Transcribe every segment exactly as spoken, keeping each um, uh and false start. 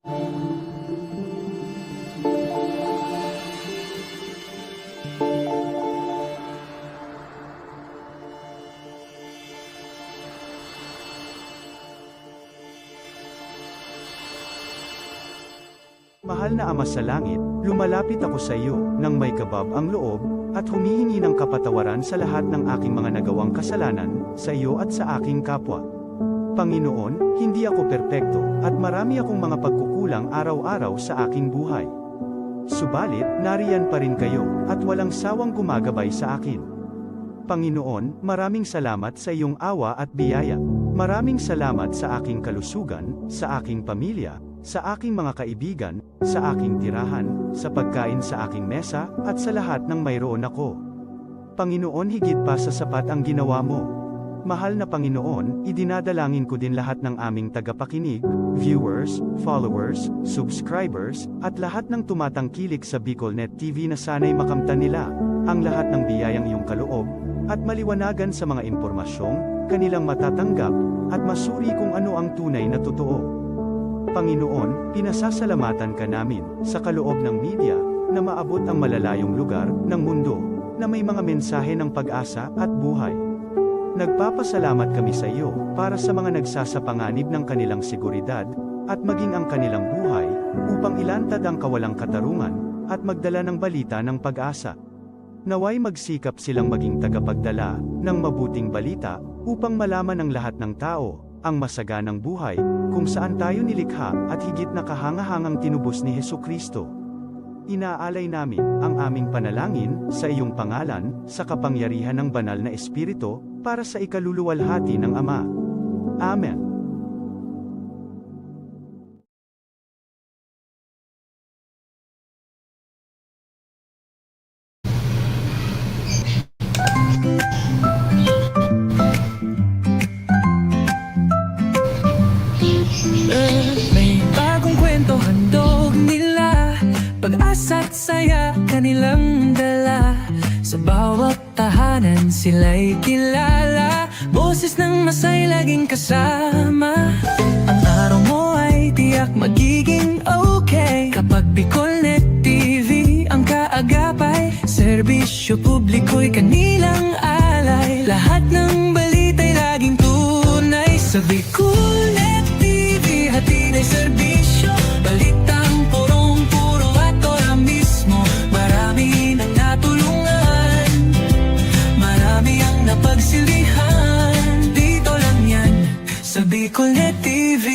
Mahal na Ama sa Langit, lumalapit ako sa iyo nang may kabab ang loob, at humihingi ng kapatawaran sa lahat ng aking mga nagawang kasalanan, sa iyo at sa aking kapwa. Panginoon, hindi ako perpekto, at marami akong mga pagkukulang araw-araw sa aking buhay. Subalit, nariyan pa rin kayo, at walang sawang gumagabay sa akin. Panginoon, maraming salamat sa iyong awa at biyaya. Maraming salamat sa aking kalusugan, sa aking pamilya, sa aking mga kaibigan, sa aking tirahan, sa pagkain sa aking mesa, at sa lahat ng mayroon ako. Panginoon, higit pa sa sapat ang ginawa mo. Mahal na Panginoon, idinadalangin ko din lahat ng aming tagapakinig, viewers, followers, subscribers, at lahat ng tumatangkilik sa BicolNet T V na sana'y makamtan nila ang lahat ng biyayang iyong kaloob, at maliwanagan sa mga impormasyong kanilang matatanggap, at masuri kung ano ang tunay na totoo. Panginoon, pinasasalamatan ka namin sa kaloob ng media na maabot ang malalayong lugar ng mundo na may mga mensahe ng pag-asa at buhay. Nagpapasalamat kami sa iyo para sa mga nagsasapanganib ng kanilang seguridad at maging ang kanilang buhay upang ilantad ang kawalang katarungan at magdala ng balita ng pag-asa. Nawa'y magsikap silang maging tagapagdala ng mabuting balita upang malaman ng lahat ng tao ang masaganang buhay kung saan tayo nilikha at higit na kahangahangang tinubos ni Jesu-Cristo. Inaalay namin ang aming panalangin sa iyong pangalan, sa kapangyarihan ng Banal na Espiritu, para sa ikaluluwalhati ng Ama. Amen. May bagong kwento handog nila, pag-asa't saya kanilang dala. Sa bawat tahanan sila'y kilala, boses ng masay laging kasama. Ang araw mo ay tiyak magiging okay kapag BicolNet T V ang kaagapay. Serbisyo publiko'y kanilang alay, lahat ng balita'y laging tunay. Sa BicolNet T V, hatid ay serbisyo, balitang purong-puro at ora mismo. Marami nang natulungan, marami ang napagsilbihan. Dito lang yan, sa BicolNet T V.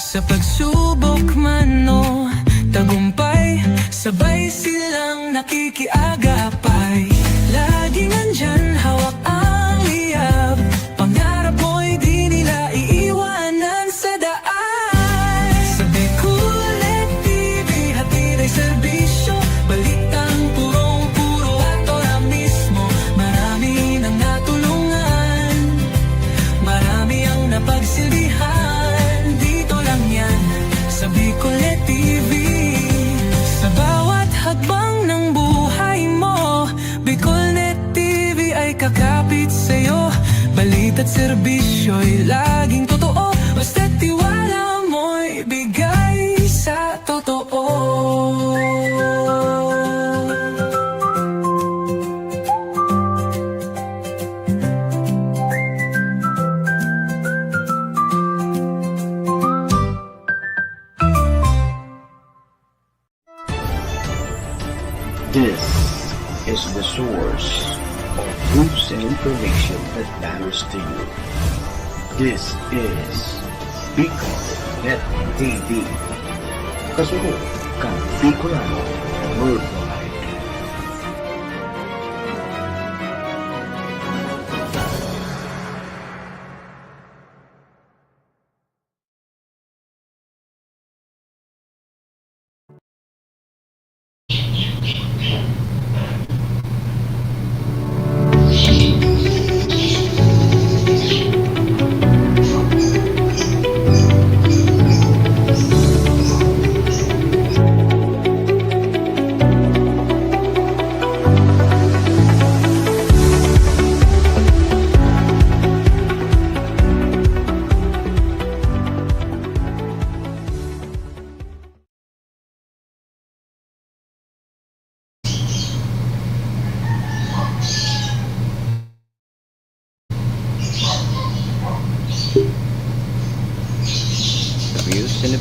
Sa pagsubok man o tagumpay, sabay silang nakikiagapay. Laging nandyan, hawak ang liyab, pangarap mo'y di nila iiwanan sa daan. Sa BicolNet T V, hatid ay serbisyo, balitang purong-puro at ora mismo. Marami nang natulungan, marami ang napagsilbihan. Dito lang yan, sa BicolNet T V. Sa bawat hakbang ng buhay mo, BicolNet T V ay kakapit sa'yo. Balita't serbisyo'y laging totoo, basta't tiwala mo'y bigay sa totoo. This is the source of news and information that matters to you. This is Bicol Net T V. Kasunod kan Bicolano Worldwide.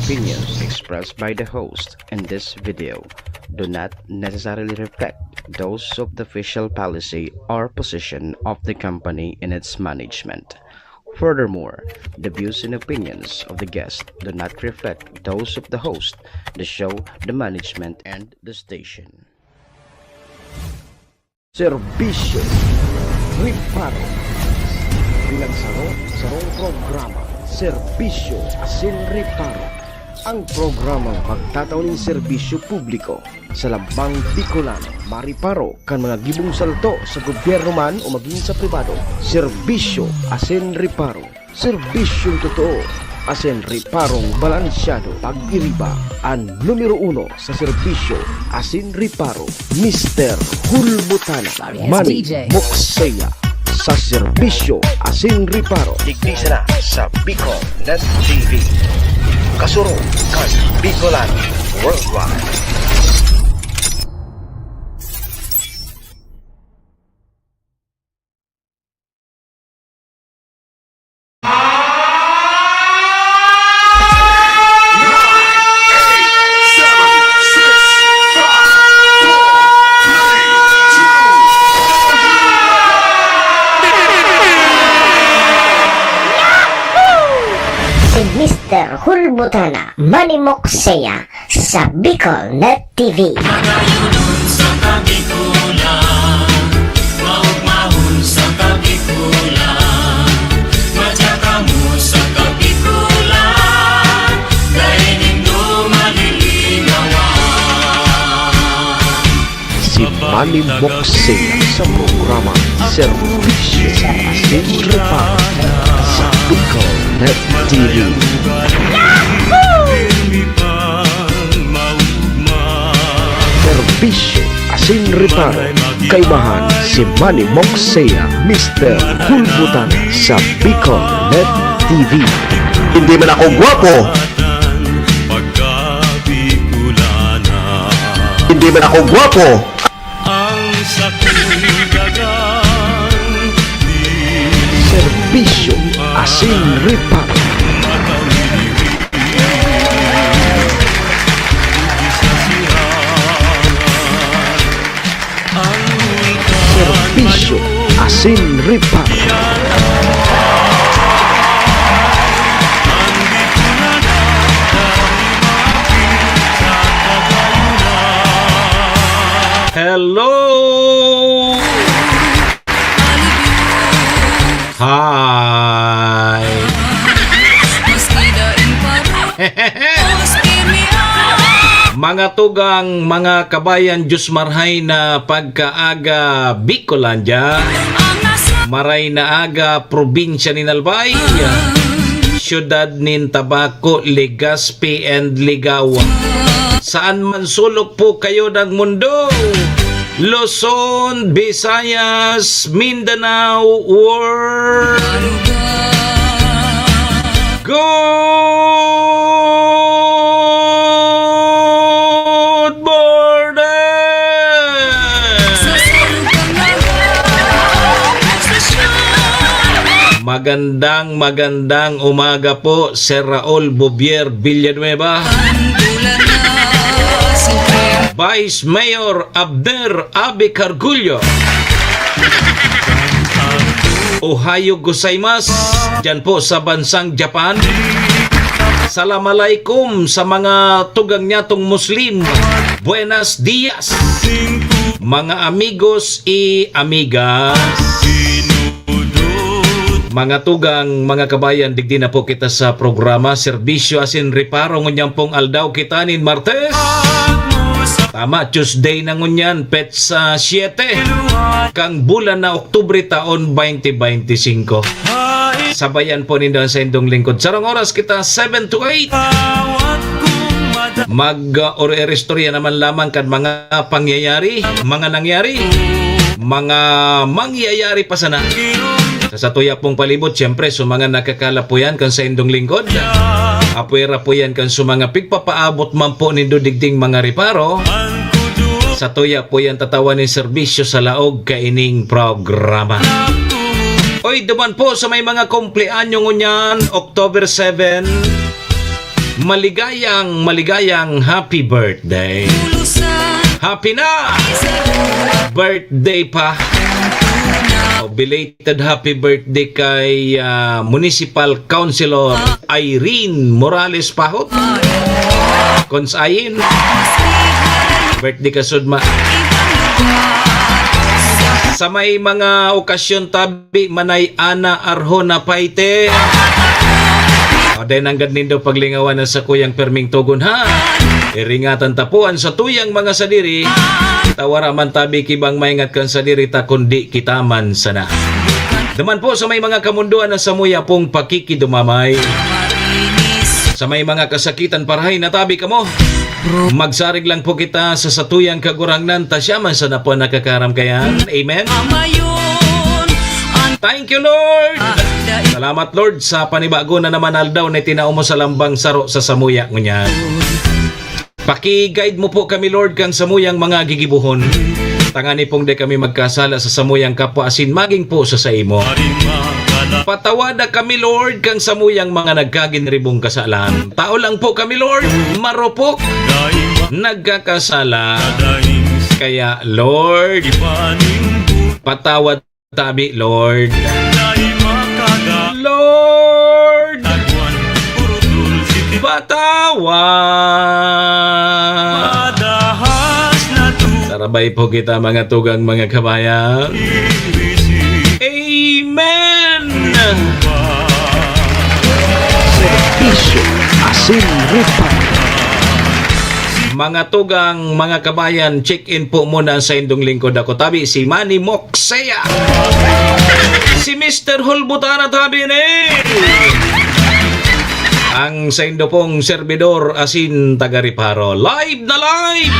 Opinions expressed by the host in this video do not necessarily reflect those of the official policy or position of the company in its management. Furthermore, the views and opinions of the guest do not reflect those of the host, the show, the management, and the station. Serbisyo, reparo. Bilang saro, sarong programa, serbisyo asin reparo. Ang programang magtatao nin serbisyo publiko sa lambang Bicolano, mareparo kan mga gibong salto sa gobyerno man o magin sa pribado. Serbisyo asin reparo. Serbisyong totoo asin reparong balansyado. Pag-iriba, an numero uno sa serbisyo asin reparo, Mister Hulbutana, Manny Mokseya, sa serbisyo asin reparo. Digdi sana sa Bicol Net T V. Kasurog kan Bicolano Worldwide. Si Mister Hulbutana, Manny Mokseya, sa Bicol Net T V. Magayunon sa Kabikulan, maugmahon sa Kabikulan, madya kamo sa Kabikulan, dai nindo malilingawan. Si Manny Mokseya sa programa Serbisyo asin Reparo sa Bicol Net T V. Serbisyo asin reparo, kaibahan si Manny Mokseya, Mister Hulbutana sa Bicol Net T V. Hindi man ako gwapo. Hindi man ako gwapo. Serbisyo asin reparo. Serbisyo asin reparo. Hello! Hi! Mga tugang, mga kabayan, Diyos marhay na pagkaaga, Bicolandia. Maray na aga, probinsya nin Albay, siyudad nin Tabaco, Legazpi, and Ligao. Saan man sulok po kayo ng mundo, Luzon, Visayas, Mindanao, or Good morning! Magandang, magandang umaga po, Sir Raul Bouvier Villanueva. Vice Mayor Abner Abe Cargullo. Ohayo gozaimasu, dyan po sa bansang Japan. Salam alaikum sa mga tugang nyatong Muslim. Buenos dias, mga amigos y amigas. Mga tugang, mga kabayan, digdi na po kita sa programa Serbisyo asin Reparo ngunyan pong aldaw kita nin Martes. Tama, Tuesday na ngunyan, petsa siyete kan bulan na Oktubre taon twenty twenty-five. Sabayan po nindo an saindong lingkod. Sarong oras kita, seven to eight. Mag, uh, or-, or-, istorya naman lamang kan mga pangyayari, mga nangyari, mga mangyayari pa sana. Sa satuya pong palibot, siyempre, sa mga nakakala po yan kan saindong lingkod. Apwera po yan kan sa mga pigpapaabot man po nindo digding mga reparo. Satuya po yan tatawan nin serbisyo sa laog kaining programa. Oy, duman po sa may mga kumpleanyo ngunyan, October seven, Maligayang, maligayang happy birthday. Happy na! Birthday pa. O, belated happy birthday kay, ah, Municipal Councilor Irene Morales Pahot. Cons Ayin. Birthday ka sudma. Sa may mga okasyon tabi, Manay Ana Arjona Paite. O, dai nanggad nindo paglingawan an sakuyang perming togon, ha? Iringatan ta po an satuyang mga sadiri. Tawara man tabi ki bang maingat kan sadiri ta, kundi kita man sana. Duman po sa may mga kamundoan na samuya pong pakikidumamay. Sa may mga kasakitan, parahay na tabi kamo. Magsarig lang po kita sa satuyang Kagurangnan, ta siya man sana po an nakakaram kayan. Amen? Thank you, Lord! Salamat, Lord, sa panibago na naman aldaw na itinao mo sa lambang saro sa samuya ngunyan. Paki-guide mo po kami, Lord, kan samuyang mga gigibohon. Tangani pong di kami magkasala sa samuyang kapwa asin maging po sa saimo. Patawada kami, Lord, kan samuyang mga nagkaginribong kasalan. Tao lang po kami, Lord, marupok, nagkakasala. Kaya, Lord, patawad tabi, Lord. Lord, patawad. Sarabay po kita, mga tugang, mga kabayan. Amen. Serbisyo asin reparo. Mga tugang, mga kabayan, check-in po muna sa indong lingkod. Ako tabi, si Manny Moksea. Si Mister Hulbutara tabi ni. Ang saindo pong servidor asin taga-reparo. Live na live!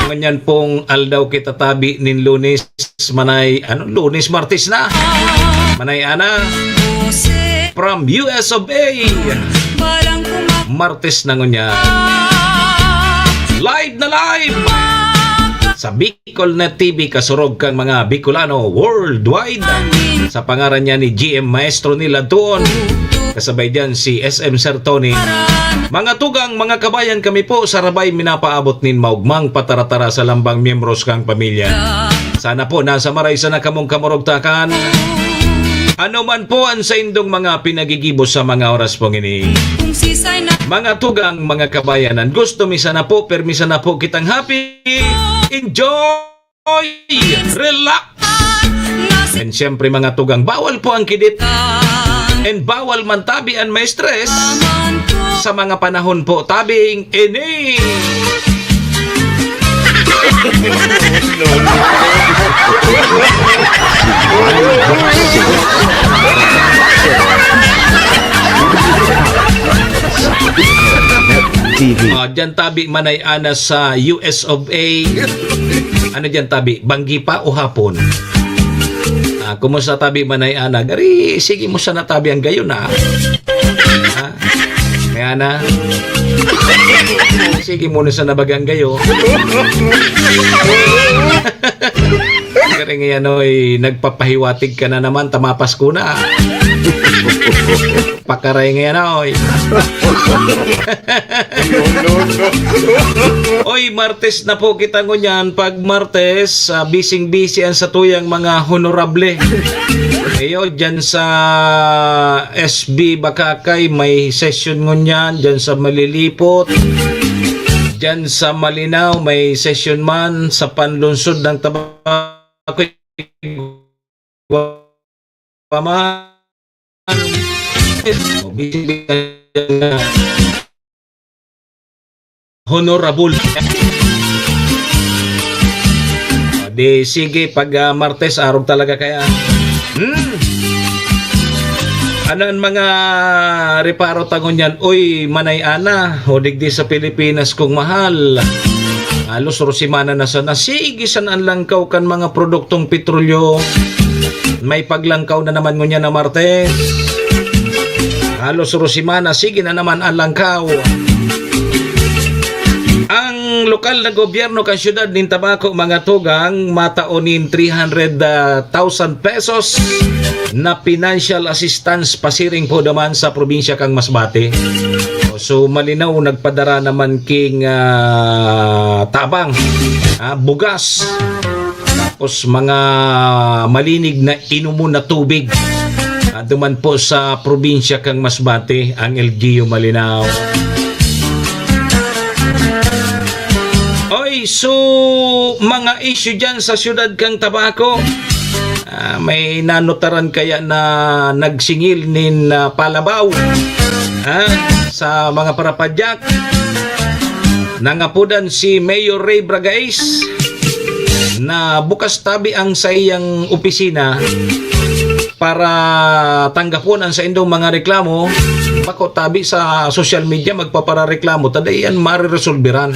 Ngunyan pong aldaw kita tabi nin Lunes, Manay, ano, Lunes, Martes na. Manay Ana, from U S of A. Martes na ngunyan. Live na live! Sa Bicol Net T V, kasurog kan mga Bicolano worldwide. Sa pangaran niya ni G M Maestro Nila Tuon. Kasabay diyan si S M Sir Tony. Mga tugang, mga kabayan, kami po sa Rabay minapaabot nin maugmang pataratara sa lambang miyembros kang pamilya. Sana po nasa maray sana kamong kamurugtakan. Ano man po ang saindong mga pinagigibo sa mga oras pong ini. Mga tugang, mga kabayanan, gusto mi sana po, permi sana po kitang happy, enjoy, relax. And siyempre, mga tugang, bawal po ang kidit. And bawal man tabi an ma-stress sa mga panahon po tabing ini. T V. Ah, dyan tabi, Manay Ana, sa U S of A. Ano dyan tabi? Banggi pa o hapon? Ah, kumusta tabi, Manay Ana? Gari, sige mo sana tabi ang gayon, ah. Ha? Manay Ana? Sige mo na sana bagang gayo. Gari ngayon, oy, nagpapahiwatig ka na naman, tamapas ko na. Pakaray ngayon, oy. Oy, Martes na po kita ngunyan. Pag Martes, ah, bising-bisi ang satuyang mga honorable. Iyo, dyan sa S B Bacacay, may session ngunyan. Dyan sa Malilipot, dyan sa Malinao, may session man. Sa panlungsod ng Tabaco, Guaman. Honorable. Di sige, pag, ah, Martes, arog talaga kaya. Hmm. Ano ang mga reparo ta ngunyan? Uy, Manay Ana, o digdi sa Pilipinas kong mahal. Halos ro semana na sana. Sige, san an langkaw kan mga produktong petrolyo? May paglangkaw na naman ngunyan na Martes. Halos ro semana, sige na naman an langkaw. Ang lokal na gobyerno kan siyudad nin Tabaco, mga tugang, matao nin three hundred thousand pesos na financial assistance pasiring po naman sa probinsya kan Masbate. So, Malinao nagpadara naman king, ah, tabang, ah, bugas, tapos mga malinig na inomon na tubig. Ah, duman po sa probinsya kang Masbate, ang L G U Malinao. Oy, so, mga issue dyan sa siyudad kang Tabaco. Ah, may nanotaran kaya na nagsingil nin, ah, palabaw, ah, sa mga parapadyak. Nangapodan si Mayor Ray Bragais na bukas tabi ang saiyang opisina para tanggapon ang saindong mga reklamo. Bako tabi sa social media magpaparareklamo, ta dai yan mareresolberan.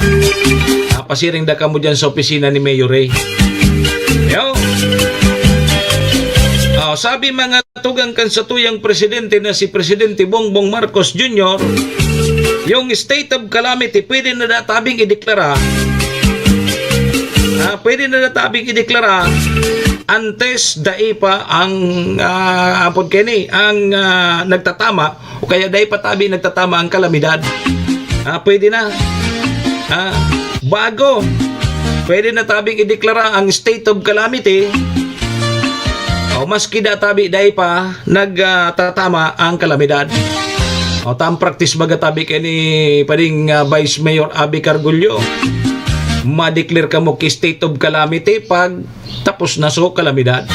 Ah, pasiring da kamo dyan sa opisina ni Mayor Ray. Yo. Ah, sabi mga tugang kan satuyang presidente na si Presidente Bongbong Marcos Junior, yung state of calamity pwede na da tabing ideklara. Ah, pwede na da tabing ideklara antes dai pa ang, ah, apod kini, ang, ah, nagtatama o kaya dai pa tabi nagtatama ang kalamidad. Ah, pwede na. Ah, bago, pwede na tabing ideklara ang state of calamity. O, maski da tabi dai pa nagtatama ang kalamidad. O, tam practice baga tabi kay ni pading, ah, Vice Mayor Abby Cargullo. Madeclare kamo ki state of calamity pag tapos na so kalamidad.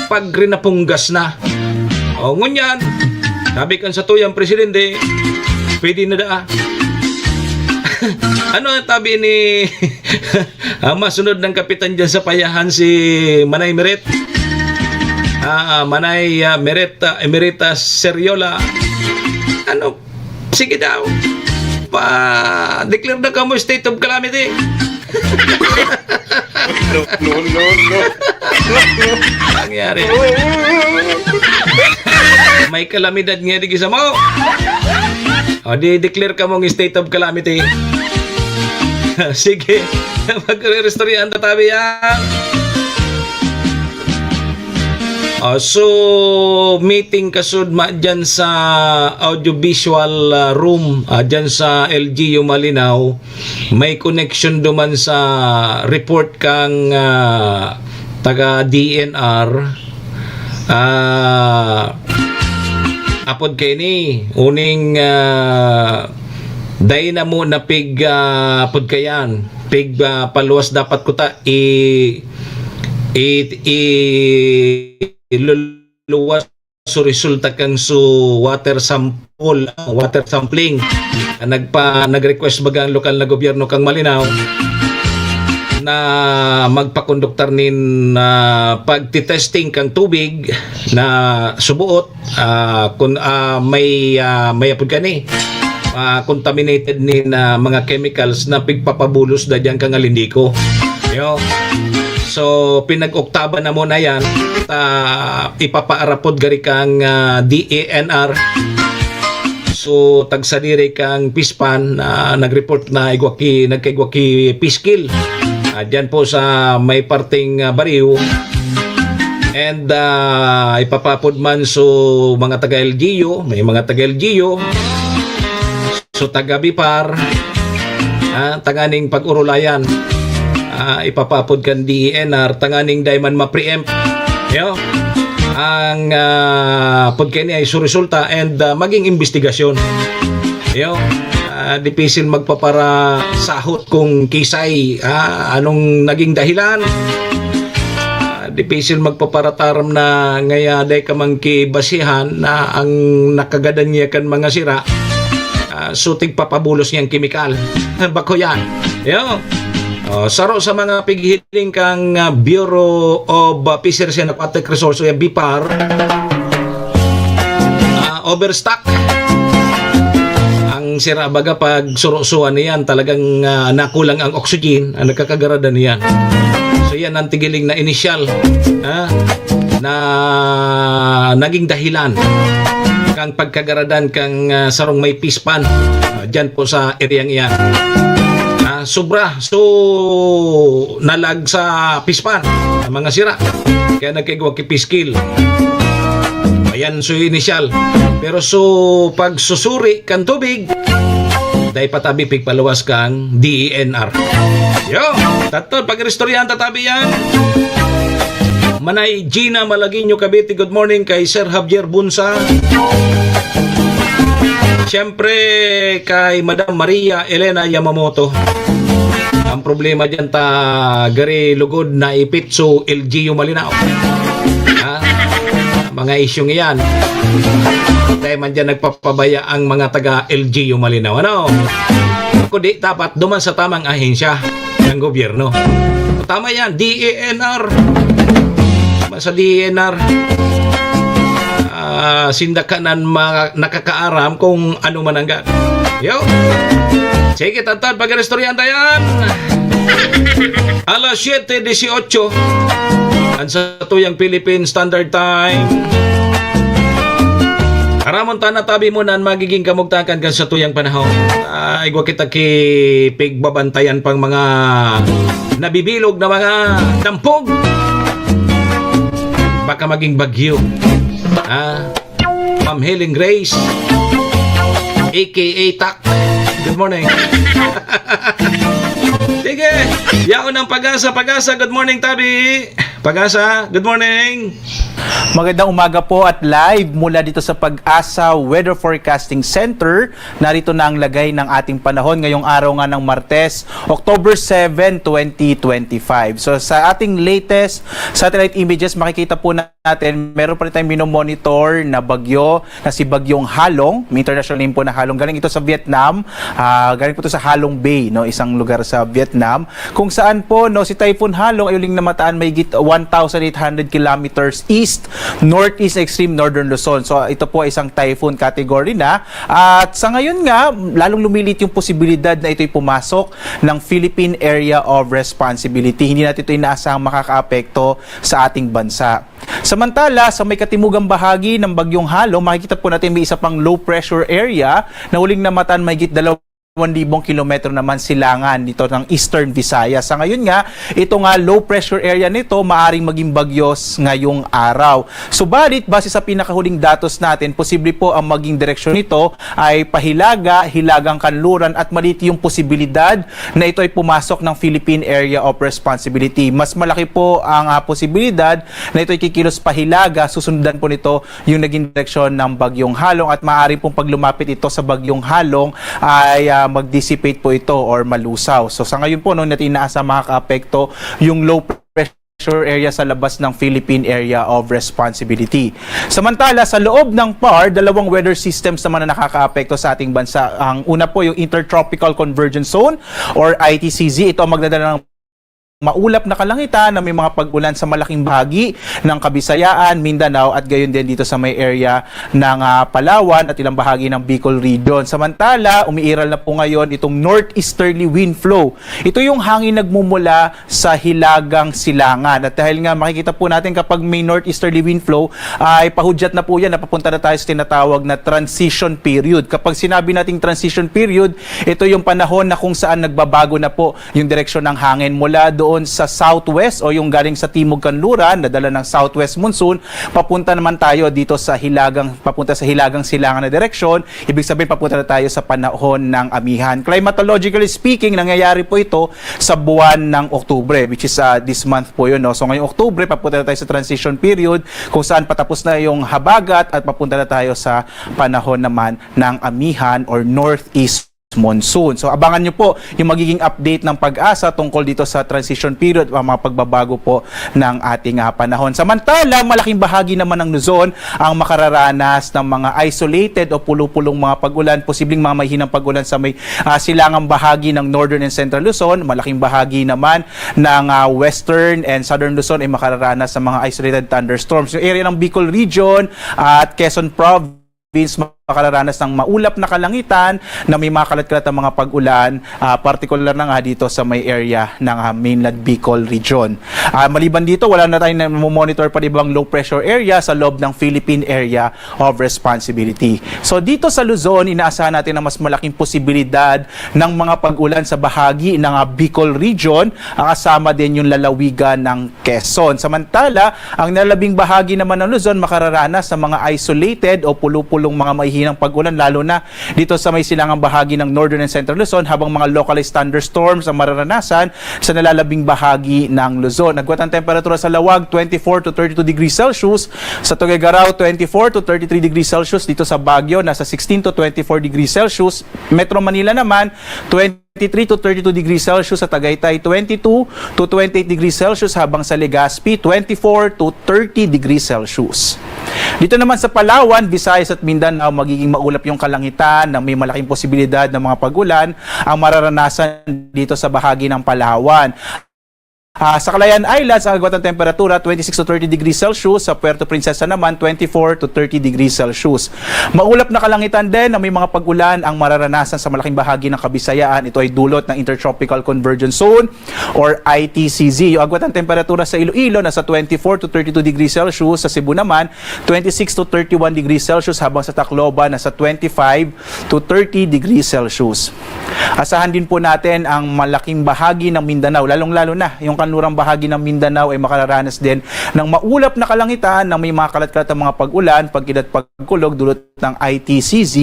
Pag rinapunggas na. O, ngunyan, sabi kan satuyang presidente, pwede na daa. Ano ang tabi ni, ah, masunod ng kapitan dyan sa Payahan, si Manay Meret? Ah, Manay, ah, Meret, ah, Emerita Seriola. Ano? Sige daw. Pa-declare na kamo state of calamity. No, no, no, no. Nangyari. May kalamidad nga di sa mo. O, di declare ka mong state of calamity. Sige. Magre-istoryahan ta tabi, ha? Ah, so, meeting kasudma dyan sa audiovisual, ah, room, ah, dyan sa L G U Malinao. May connection duman sa report kang, ah, taga D N R. Ah, apod kaini, uning, ah, dai na mo na pig, ah, apod kayan, pig, ah, paluwas dapat kuta i, i, i, iluluwas so resulta kan so water sample, water sampling na nagpa-, nag-request baga ang lokal na gobyerno kang Malinao na magpakonduktar nin, ah, pagtitesting kang tubig na subuot, ah, kun, ah, may, ah, may apod kani, ah, contaminated nin, ah, mga chemicals na pigpapabulos da diyan kang Alindico. Yo. So, pinag-oktaban na mo na yan. Ta, ipapaarapod gari kang, ah, D E N R. So, tagsadiri kang pispan na nag-report na igwa ki, nagkaigwa ki piskil. Ah, dyan po sa may parteng, ah, bariw. And, ah, ipapapod man so mga taga L G U, may mga taga L G U. So, taga BIPAR, ah, tanganing pag-urulayan, ah, ipapapod kan D E N R, tanganing dai man ma-preempt, yo, ang, ah, pud kaini ay suresulta and, ah, maging imbestigasyon. Yo, ah, dipisil magpaparasahot kung kisay, ah, anong naging dahilan. Ah, dipisil magpaparataram na ngaya dai ka man ki basihan na ang nakagadan niya kan mga sira, ah, so tigpapabulos niyang kemikal. Bako yan. Yo. Oh, saro sa mga pighiling kang, ah, Bureau of, ah, Fisheries and Aquatic Resources, o BIPAR, ah, overstock. Ang sira baga pag surusuan niyan, talagang, ah, nakulang ang oxygen, ang nagkakagaradan niyan. So yan ang tigiling na inisyal, ah, na naging dahilan kang pagkagaradan kang, ah, sarong may pispan, ah, dyan po sa eryang iyan. Ah, sobra. So, nalag sa pispan ang mga sira. Kaya nagkaigwa ki piskil. Ayan, so inisyal. Pero so, pagsusuri kan tubig, Dai pa tabi pigpaluwas kang D E N R. Yo, tatod, pag-iristoryahan ta tabi yan. Manay Gina Malagueño, Cavite, good morning kay Sir Javier Bunsa. Siyempre, kay Madam Maria Elena Yamamoto. Ang problema dyan ta, gari lugod na ipitso L G U Malinao. Ha? Mga isyong iyan. Tayo man dyan nagpapabaya ang mga taga L G U Malinao. Ano? Kundi dapat duman sa tamang ahensya ng gobyerno. Tama yan, D E N R. Sa D E N R, ah, sinda kanan mga nakakaaram kung ano man ang gan. Yo. Sige, tatad, pag-iristoryahan ta yan. Alas siyete dieciocho, ang satuyang Philippine Standard Time. Aramon ta na tabi mo na ang magiging kamugtakan kan satuyang panahon. Ay, igwa kita ki pigbabantayan pang mga nabibilog na mga dampog. Baka maging bagyo. Ah, Ma'am Helen Grace, A K A Tak. Good morning. Sige, yaon ang Pag-asa. Pag-asa, good morning, tabi. Pag-asa, good morning. Magandang umaga po at live mula dito sa Pag-asa Weather Forecasting Center. Narito na ang lagay ng ating panahon ngayong araw nga ng Martes, October seven, twenty twenty-five. So sa ating latest satellite images, makikita po natin, meron pa rin tayong minomonitor na bagyo na si Bagyong Halong. May international name po na Halong. Galing ito sa Vietnam. Ah, galing po ito sa Halong Bay, no, isang lugar sa Vietnam. Kung saan po, no, si Typhoon Halong ay huling namataan mahigit one thousand eight hundred kilometers east, northeast extreme northern Luzon. So ito po ay isang typhoon category na. At sa ngayon nga, lalong lumiliit yung posibilidad na ito'y pumasok ng Philippine Area of Responsibility. Hindi natin ito inaasahang makakaapekto sa ating bansa. Samantala, sa may katimugang bahagi ng Bagyong Halong, makikita po natin may isa pang low pressure area na huling namataan mahigit dalawang libong kilometro naman silangan dito ng Eastern Visayas. Sa ngayon nga, ito nga low pressure area nito maaring maging bagyo s- ngayong araw. Subalit, base sa pinakahuling datos natin, posible po ang maging direksyon nito ay pahilaga, hilagang kanluran at maliit yung posibilidad na ito ay pumasok ng Philippine Area of Responsibility. Mas malaki po ang ah, posibilidad na ito ay kikilos pahilaga, susundan po nito yung naging direksyon ng Bagyong Halong at maaari pong pag lumapit ito sa Bagyong Halong ay ah, mag-dissipate po ito or malusaw. So sa ngayon po, no, natin inaasa makakaapekto yung low pressure area sa labas ng Philippine Area of Responsibility. Samantala, sa loob ng PAR, dalawang weather systems naman na nakakaapekto sa ating bansa. Ang una po, yung Intertropical Convergence Zone or I T C Z. Ito ang magdadala ng maulap na kalangitan na may mga pag-ulan sa malaking bahagi ng Kabisayaan, Mindanao at gayon din dito sa may area ng ah, Palawan at ilang bahagi ng Bicol Region. Samantala, umiiral na po ngayon itong northeasterly wind flow. Ito yung hangin nagmumula sa hilagang silangan. At dahil nga makikita po natin kapag may northeasterly wind flow, ay pahudyat na po yan, napapunta na tayo sa tinatawag na transition period. Kapag sinabi nating transition period, ito yung panahon na kung saan nagbabago na po yung direksyon ng hangin mula doon sa southwest o yung galing sa timog kanluran, nadala ng southwest monsoon, papunta naman tayo dito sa hilagang, papunta sa hilagang silangan na direksyon, ibig sabihin papunta na tayo sa panahon ng amihan. Climatologically speaking, nangyayari po ito sa buwan ng Oktubre, which is uh, this month po yun. No? So ngayong Oktubre, papunta na tayo sa transition period kung saan patapos na yung habagat at papunta na tayo sa panahon naman ng amihan or northeast monsoon. So abangan nyo po yung magiging update ng pag-asa tungkol dito sa transition period o mga pagbabago po ng ating uh, panahon. Samantala, malaking bahagi naman ng Luzon ang makararanas ng mga isolated o pulo-pulong mga pag-ulan, posibleng mga mahinang pag-ulan sa may uh, silangang bahagi ng northern and central Luzon, malaking bahagi naman ng uh, western and southern Luzon ay makararanas ng mga isolated thunderstorms. Yung area ng Bicol Region at Quezon Province, makararanas ng maulap na kalangitan na may makalat-kalat na mga pag-ulan, uh, partikular na nga dito sa may area ng uh, mainland Bicol region. Uh, maliban dito, wala na tayong monitor pa ibang low pressure area sa loob ng Philippine Area of Responsibility. So dito sa Luzon, inaasahan natin na mas malaking posibilidad ng mga pag-ulan sa bahagi ng uh, Bicol region, uh, kasama din yung lalawigan ng Quezon. Samantala, ang nalabing bahagi naman ng Luzon makararanas sa mga isolated o pulo-pulong mga hinang pag-ulan, lalo na dito sa may silangang bahagi ng Northern and Central Luzon, habang mga localized thunderstorms ang mararanasan sa nalalabing bahagi ng Luzon. Agwat ang temperatura sa Laoag, twenty-four to thirty-two degrees Celsius. Sa Tuguegarao, twenty-four to thirty-three degrees Celsius. Dito sa Baguio, nasa sixteen to twenty-four degrees Celsius. Metro Manila naman, twenty-three to thirty-two degrees Celsius. Sa Tagaytay, twenty-two to twenty-eight degrees Celsius, habang sa Legazpi, twenty-four to thirty degrees Celsius. Dito naman sa Palawan, Visayas at Mindanao, magiging maulap yung kalangitan na may malaking posibilidad ng mga pag-ulan ang mararanasan dito sa bahagi ng Palawan. Ah, sa Calayan Islands, ang agwat ng temperatura, twenty-six to thirty degrees Celsius. Sa Puerto Princesa naman, twenty-four to thirty degrees Celsius. Maulap na kalangitan din na may mga pag-ulan ang mararanasan sa malaking bahagi ng Kabisayaan. Ito ay dulot ng Intertropical Convergence Zone or I T C Z. Yung agwat ng temperatura sa Iloilo, nasa twenty-four to thirty-two degrees Celsius. Sa Cebu naman, twenty-six to thirty-one degrees Celsius, habang sa Tacloban, nasa twenty-five to thirty degrees Celsius. Asahan din po natin ang malaking bahagi ng Mindanao, lalong-lalo na yung kanlurang bahagi ng Mindanao ay makararanas din ng maulap na kalangitan na may mga kalat-kalat na mga pag-ulan, pag-init at pagkulog dulot ng I T C Z.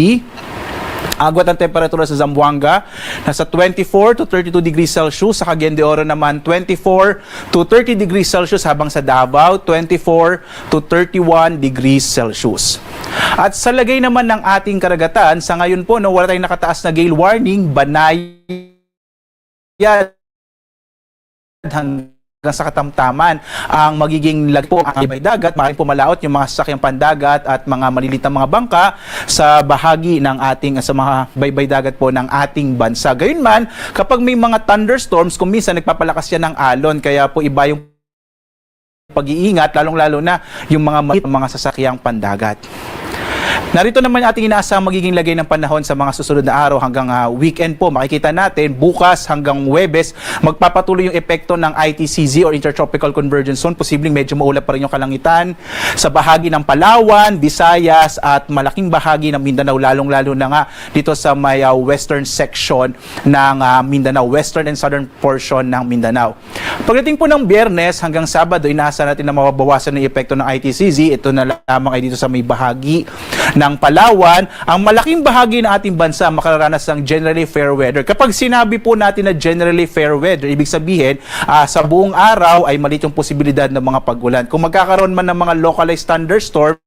Agwat ang temperatura sa Zamboanga, nasa twenty-four to thirty-two degrees Celsius. Sa Cagayan de Oro naman, twenty-four to thirty degrees Celsius, habang sa Davao, twenty-four to thirty-one degrees Celsius. At sa lagay naman ng ating karagatan, sa ngayon po, no, wala tayong nakataas na gale warning, banayad hanggang sa katamtaman ang magiging lagay po ang baybay dagat. Maaaring pumalaot yung mga sasakyang pandagat at mga maliliit na mga bangka sa bahagi ng ating, sa mga baybay dagat po ng ating bansa. Gayunman, kapag may mga thunderstorms, kung minsan nagpapalakas yan ng alon, kaya po iba yung pag-iingat, lalong-lalo na yung mga ma-, mga sasakyang pandagat. Narito naman yung ating inaasahang magiging lagay ng panahon sa mga susunod na araw hanggang, ah, weekend po. Makikita natin, bukas hanggang Huwebes, magpapatuloy yung epekto ng I T C Z or Intertropical Convergence Zone. Posibleng medyo maulap pa rin yung kalangitan sa bahagi ng Palawan, Visayas, at malaking bahagi ng Mindanao, lalong-lalo na nga dito sa may, ah, western section ng, ah, Mindanao, western and southern portion ng Mindanao. Pagdating po ng Biyernes hanggang Sabado, inaasahan natin na mababawasan ang epekto ng I T C Z. Ito na lamang ay dito sa may bahagi ng Palawan. Ang malaking bahagi ng ating bansa makararanas ng generally fair weather. Kapag sinabi po natin na generally fair weather, ibig sabihin, ah, sa buong araw ay maliit yung posibilidad ng mga pag-ulan. Kung magkakaroon man ng mga localized thunderstorms,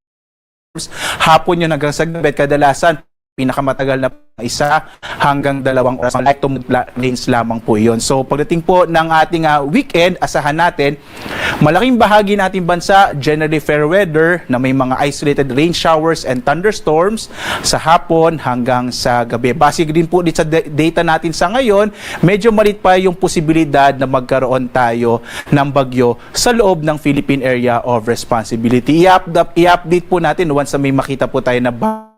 hapon yun hanggang sa gabi, at kadalasan, pinakamatagal na isa hanggang dalawang oras, light to moderate rains lamang po yun. So, pagdating po ng ating, ah, weekend, asahan natin, malaking bahagi ng ating bansa, generally fair weather, na may mga isolated rain showers and thunderstorms sa hapon hanggang sa gabi. Base din po dito sa de-, data natin sa ngayon, medyo maliit pa yung posibilidad na magkaroon tayo ng bagyo sa loob ng Philippine Area of Responsibility. I-up-, i-update po natin once na may makita po tayo na ba-,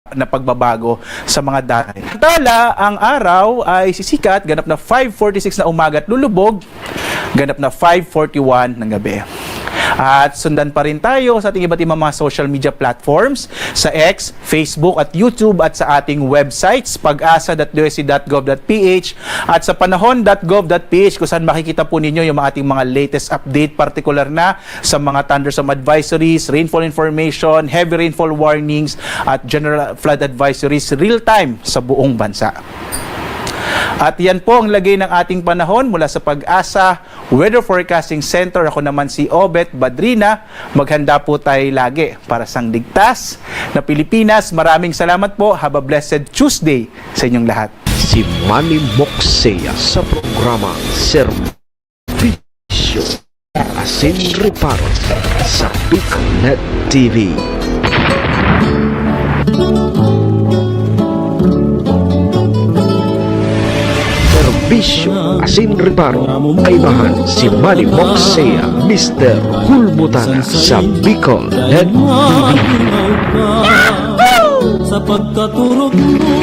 na pagbabago sa mga data. Samantala, ang araw ay sisikat, ganap na five forty-six na umaga at lulubog, ganap na five forty-one ng gabi. At sundan pa rin tayo sa ating iba't ibang mga social media platforms, sa X, Facebook at YouTube, at sa ating websites, pag-asa dot D O S T dot gov dot P H at sa panahon dot gov dot P H, kung saan makikita po ninyo yung mga ating mga latest update, partikular na sa mga thunderstorm advisories, rainfall information, heavy rainfall warnings, at general flood advisories real-time sa buong bansa. At yan po ang lagay ng ating panahon mula sa Pag-asa Weather Forecasting Center. Ako naman si Obet Badrina. Maghanda po tayo lagi para sa ligtas na Pilipinas. Maraming salamat po. Have a blessed Tuesday sa inyong lahat. Si Manny Moxea sa programa Serbisyo Asin Reparo sa Bicol Net T V. Serbisyo Asin Reparo, kaibahan si Manny Moxea, Mister Hulbutana sa Bicol Net T V. Sa pagkaturog mo,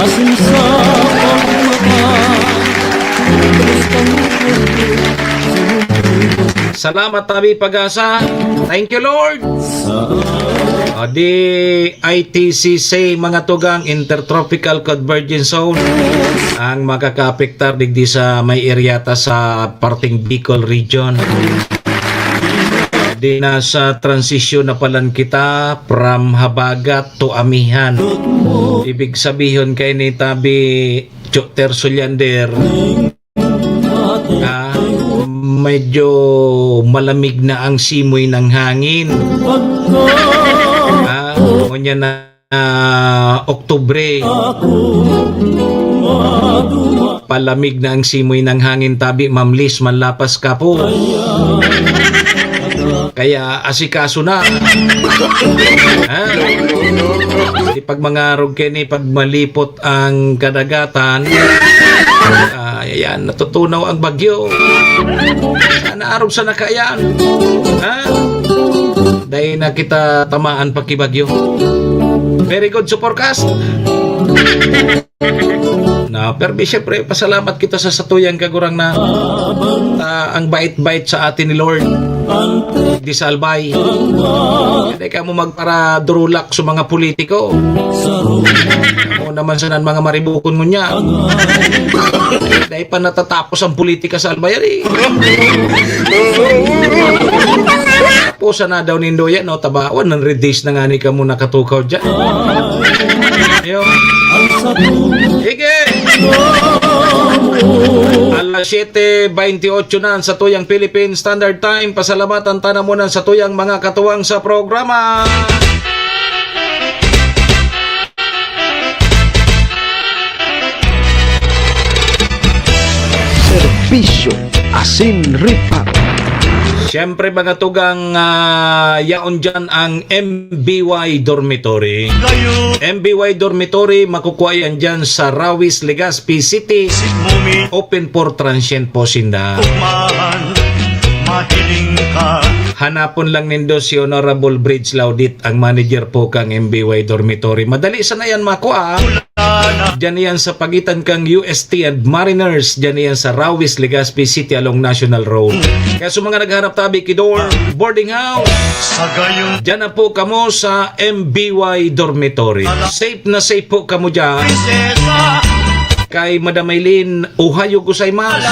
asin sa pagmata. Salamat, Tabi Pag-asa. Thank you, Lord. O di, I T C C, mga tugang, Intertropical Convergence Zone, ang makakaapektar digdi sa may area ta sa parteng Bicol Region. Di, nasa transisyon na palan kita from habagat to amihan. Ibig sabihon kaini tabi, Cho Terso Leander, ah, medyo malamig na ang simoy ng hangin. Ah, ngunyan na ah, Oktubre. Palamig na ang simoy ng hangin tabi, Ma'am Liz, manlapas ka po. Kaya asikaso na. Ha? Di pag mangarog kaini, pag malipot ang kadagatan, ah, ayan, natutunaw ang bagyo. Naarog sa nakayan. Ha? Dai na kita tamaan pa ki bagyo. Very good sa forecast. Na, pero siyempre, pasalamat kita sa satuyang Kagurangnan. Ta, ang bait-bait sa atin ni Lord. Di salbay. Dai kamo magparadurulak sa mga politiko. Kamo naman sanan mga maribukon ngunyan. Dai pa natatapos ang politika sa Albay, ari. Taposan na daw nindo yan, no? Taba, one hundred days na ngani kamo nakatukaw dyan. Ayun. Sige! Alas siyete bentiocho na ang satuyang Philippine Standard Time. Pasalamatan ta na muna ang satuyang mga katuwang sa programa. Serbisyo asin reparo. Siyempre, mga tugang, ah, yaon dyan ang M B Y Dormitory. M B Y Dormitory, makukuha yan dyan sa Rawis, Legazpi City. Open for transient po sinda. Hanapon lang nindo si Honorable Bridge Laudit, ang manager po kang M B Y Dormitory. Madali sana yan makua. Diyan iyan sa pagitan kang U S T and Mariners. Diyan iyan sa Rawis, Legazpi City along National Road. Kaya sa mga naghahanap tabi ki dorm, boarding house, diyan na po kamo sa M B Y Dormitory. Safe na safe po kamo diyan. Kay Madam Eileen, ohayo gozaimasu.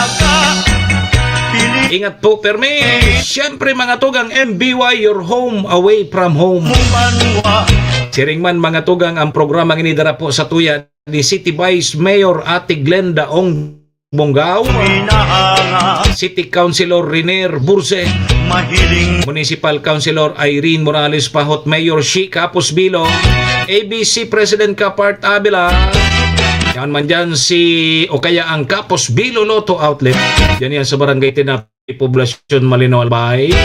Ingat po, permi. Siyempre, mga tugang, M B Y, your home away from home. Siring man, mga tugang, ang programang ini dara po sa tuya ni City Vice Mayor Ate Glenda Ong Bongao, City Councilor Riner Burse, Municipal Councilor Irene Morales Pahot, Mayor Shi Capos Bilo, A B C President Kapart Avila, yan man dyan si, o kaya ang Capos Bilo Lotto Outlet, yan yan sa Barangay Tinap, Poblacion Malinaw, Albay.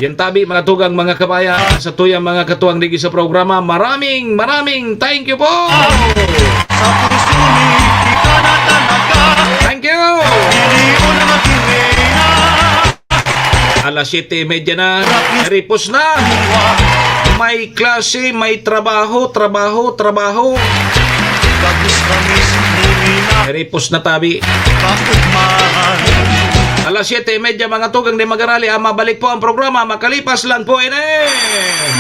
Yan tabi, mga tugang, mga kabayan, sa tuyang mga katuwang digi sa programa. Maraming, maraming thank you po! Thank you! Alas siyete y media na. Ripos na. May klase, may trabaho, trabaho, trabaho. Ripos na tabi. Alas siyete y media, mga tugang, di mag-arali, ah, mabalik po ang programa. Makalipas lang po ini.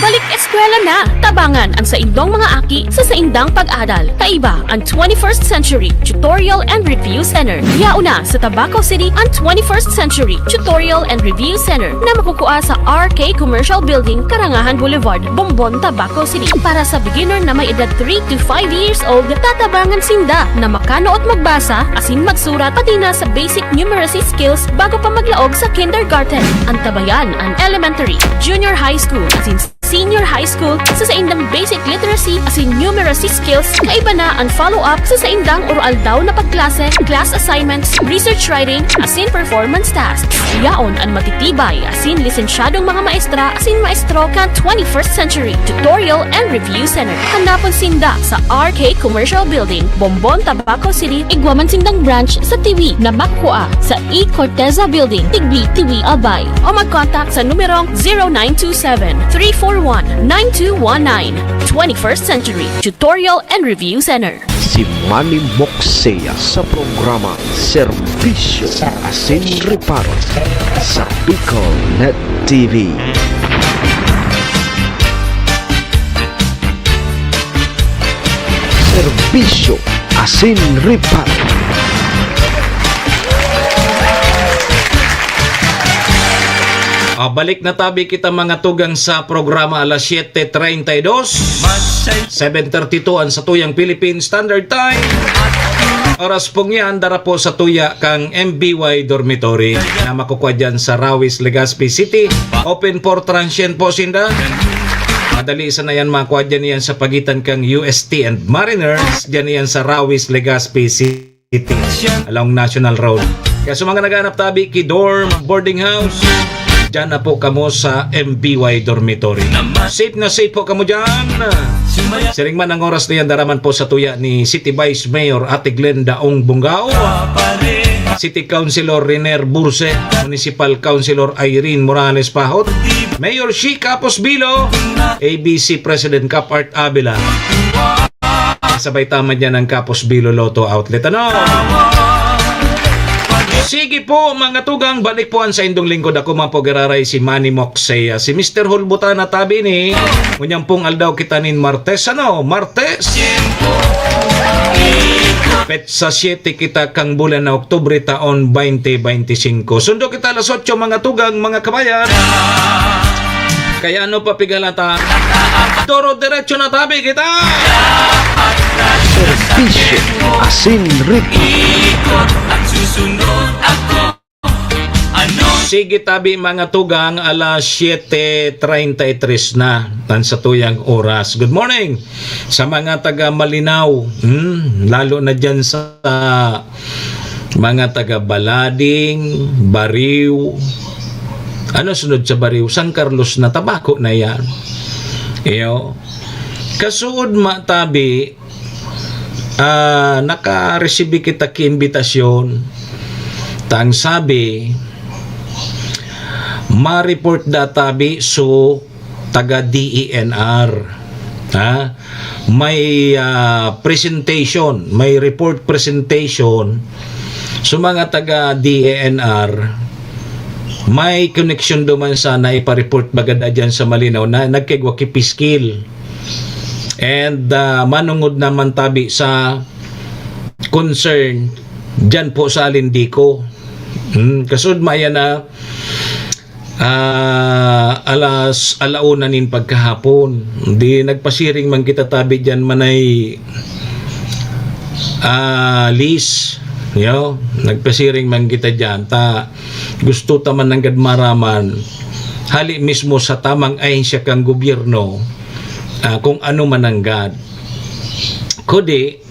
Balik eskwela na! Tabangan ang saindong mga aki sa saindang pag-adal. Kaiba ang twenty-first Century Tutorial and Review Center. Yaon na sa Tabaco City ang twenty-first Century Tutorial and Review Center na makukua sa R K Commercial Building, Karangahan Boulevard, Bombon, Tabaco City. Para sa beginner na may edad three to five years old, tatabangan sinda na makanood magbasa asin magsurat, pati na sa basic numeracy skills bago pa maglaog sa kindergarten. Antabayan an elementary, junior high school, asin senior high school sa saindang basic literacy asin numeracy skills. Kaiba na an follow-up sa saindang oro-aldaw na pagklase, class assignments, research writing, asin performance tasks. Yaon an matitibay asin lisensyadong mga maestra asin maestro kan twenty-first Century Tutorial and Review Center. Hanapon sinda sa R K Commercial Building, Bombon, Tabaco City. Igwa man sindang branch sa Tiwi na makukua sa E Corteza Building, Tigbi, Tiwi, Albay. O mag-contact sa numerong zero nine two seven, three four one, nine two one nine. Twenty-first Century Tutorial and Review Center. Si Manny Moksea sa programa Serbisyo asin Reparo sa Bicol Net T V. Serbisyo asin Reparo. Ah, balik na tabi kita, mga tugang, sa programa alas siyete treinta y dos. Seven thirty-two ang satuyang Philippine Standard Time. Oras pong yan, dara po sa tuya kang M B Y Dormitory na makukuha dyan sa Rawis, Legazpi City. Open for transient po sinda. Madali sana yan makuha dyan yan sa pagitan kang U S T and Mariners. Dyan yan sa Rawis, Legazpi City. City, along National Road. Kaya sa mga naghahanap tabi ki dorm, boarding house, dyan na po kamo sa M B Y Dormitory. Safe na safe po kamo dyan. Siring man ang oras na yan, dara man po sa tuya ni City Vice Mayor Ate Glenda Ong Bungao, City Councilor Riner Burse, Municipal Councilor Irene Morales Pahot, Mayor Shi Capos Bilo, A B C President Cap Art Avila. Sabay tama dyan ang Kapos Bilo Lotto Outlet. Ano? Sige po, mga tugang, balik po ang saindong lingkod. Ako man po giraray, si Manny Moxea. Si Mister Hulbutan na tabi ni, ngunyan pong aldaw kita nin Martes. Ano? Martes? Petsa siyete kita kang bulan na Oktubre, taon twenty twenty-five. Sundo kita alas otso, mga tugang, mga kabayan. Kaya ano pa pigalata? Doro diretso na tabi kita! Serbisyo asin ritmo. Sige tabi, mga tugang, alas siyete treinta y tres na ang satuyang oras. Good morning sa mga taga Malinao, hmm, lalo na dyan sa mga taga Balading, Bariw. Ano sunod sa Bariw? San Carlos na, Tabaco na yan. Iyo. Kasuod matabi, ah, naka-receive kita ki imbitasyon. Tang sabi, ma-report da tabi so taga D E N R. Ha? May, ah, presentation, may report presentation. So, mga taga D E N R, may koneksyon duman sana ipa-report bagad dyan sa Malinao na nagkigwa ki P-Skill. And, ah, manungod naman tabi sa concern dyan po sa Alindico. Hmm, kasud maya na ah, alas, ala una nin pagkahapon. Di nagpasiring man kita tabi diyan manay, ah, lease, yo. Nagpasiring man kita diyan. Ta, gusto ta man nanggad maraman, hali mismo sa tamang ahensya kan gobyerno, ah, kung ano man nanggad. Kudi,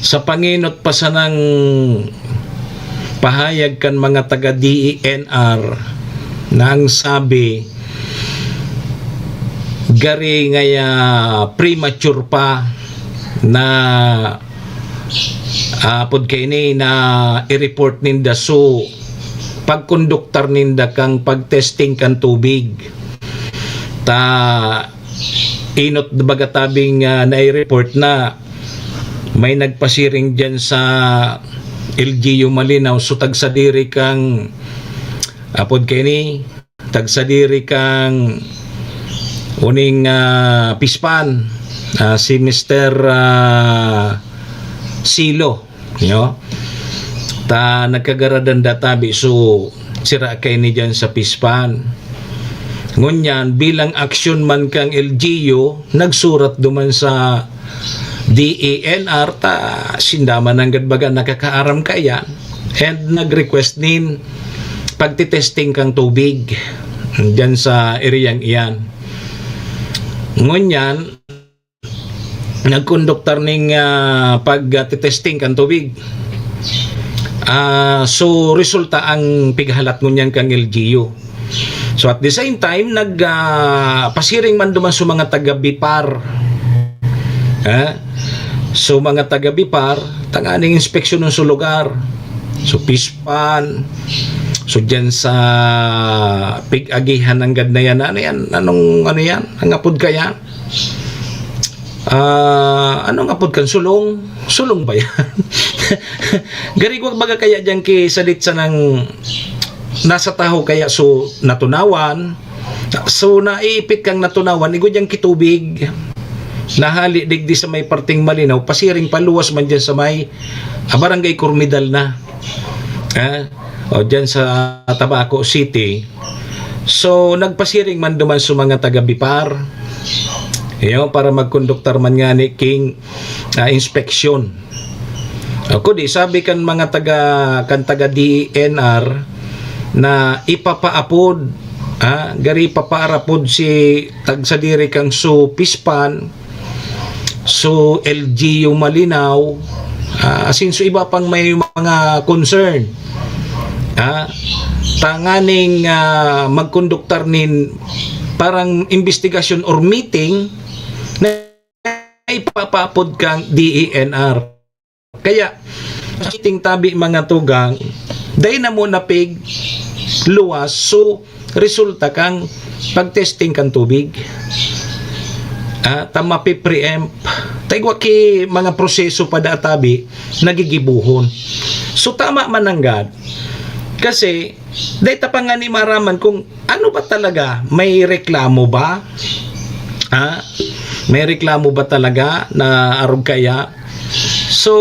sa pangenot pa sanang pahayag kan mga taga D E N R na ang sabi, gari ngaya premature pa na, ah, apod kaini na i-report ninda so pagkonduktar ninda kang pagtesting kan tubig. Ta enot baga tabing, ah, nai-report na may nagpasiring diyan sa L G U Malinao, so tagsadiri kang, apod kaini, tagsadiri kang uning, ah, Pispan, ah, si Mister, ah, Silo. Yo? Ta nagkagaradan da tabi, so sira kaini diyan sa Pispan. Ngunyan, bilang aksyon man kang L G U, nagsurat duman sa D E N R, ta sinda man nanggad baga nakakaaram kaiyan, and nag-request nin pagtitesting kang tubig diyan sa ereyang iyan. Ngunyan, nagkonduktar ning, ah, pagtitesting kan tubig. Ah, so, resulta ang pighalat ngunyan kang L G U. So, at the same time, nag, ah, pasiring man duman sa mga taga BIPAR. Ha? So, mga taga BIPAR, tanganing inspeksyon sa lugar. So, Pispan. So, dyan sa pig-agihan ng gad na yan. Ano yan? Anong, ano yan? Ang apod kaya? Ah, ano nga pod kan sulong? Sulong ba yan? Garigwag baga kaya dyan ki salit sa nang nasa taho kaya so natunawan. So, naipit kang natunawan, igwa dyan ki tubig. Nahali digdi sa may parting Malinaw, pasiring paluwas man dyan sa may, ah, Barangay Cormidal na. Ah, o dyan sa Tabaco City. So, nagpasiring man duman sa mga taga BIPAR, iyo, para magkonduktar man ngani king, ah, inspeksyon. Ako di, sabi kan mga taga, kan taga D E N R na ipapaapod, ah, gari ipapaarapod si tagsadiri kang su PISPAN, su L G U Malinao, ah, asin su iba pang may mga concern. Ah, tanganing, ah, magkonduktar nin parang investigasyon or meeting na ipapaapod kang D E N R. Kaya, testing tabi mga tugang, dai na mo napig luwas, so resulta kang pag-testing kan tubig. Ah, ta mapipreempt. Ta igwa ki mga proseso pa da tabi, nagigibohon. So, tama man nanggad. Kasi, dai ta pa ngani maaraman kung ano ba talaga, may reklamo ba? Ha? May reklamo ba talaga na arog kaya? So,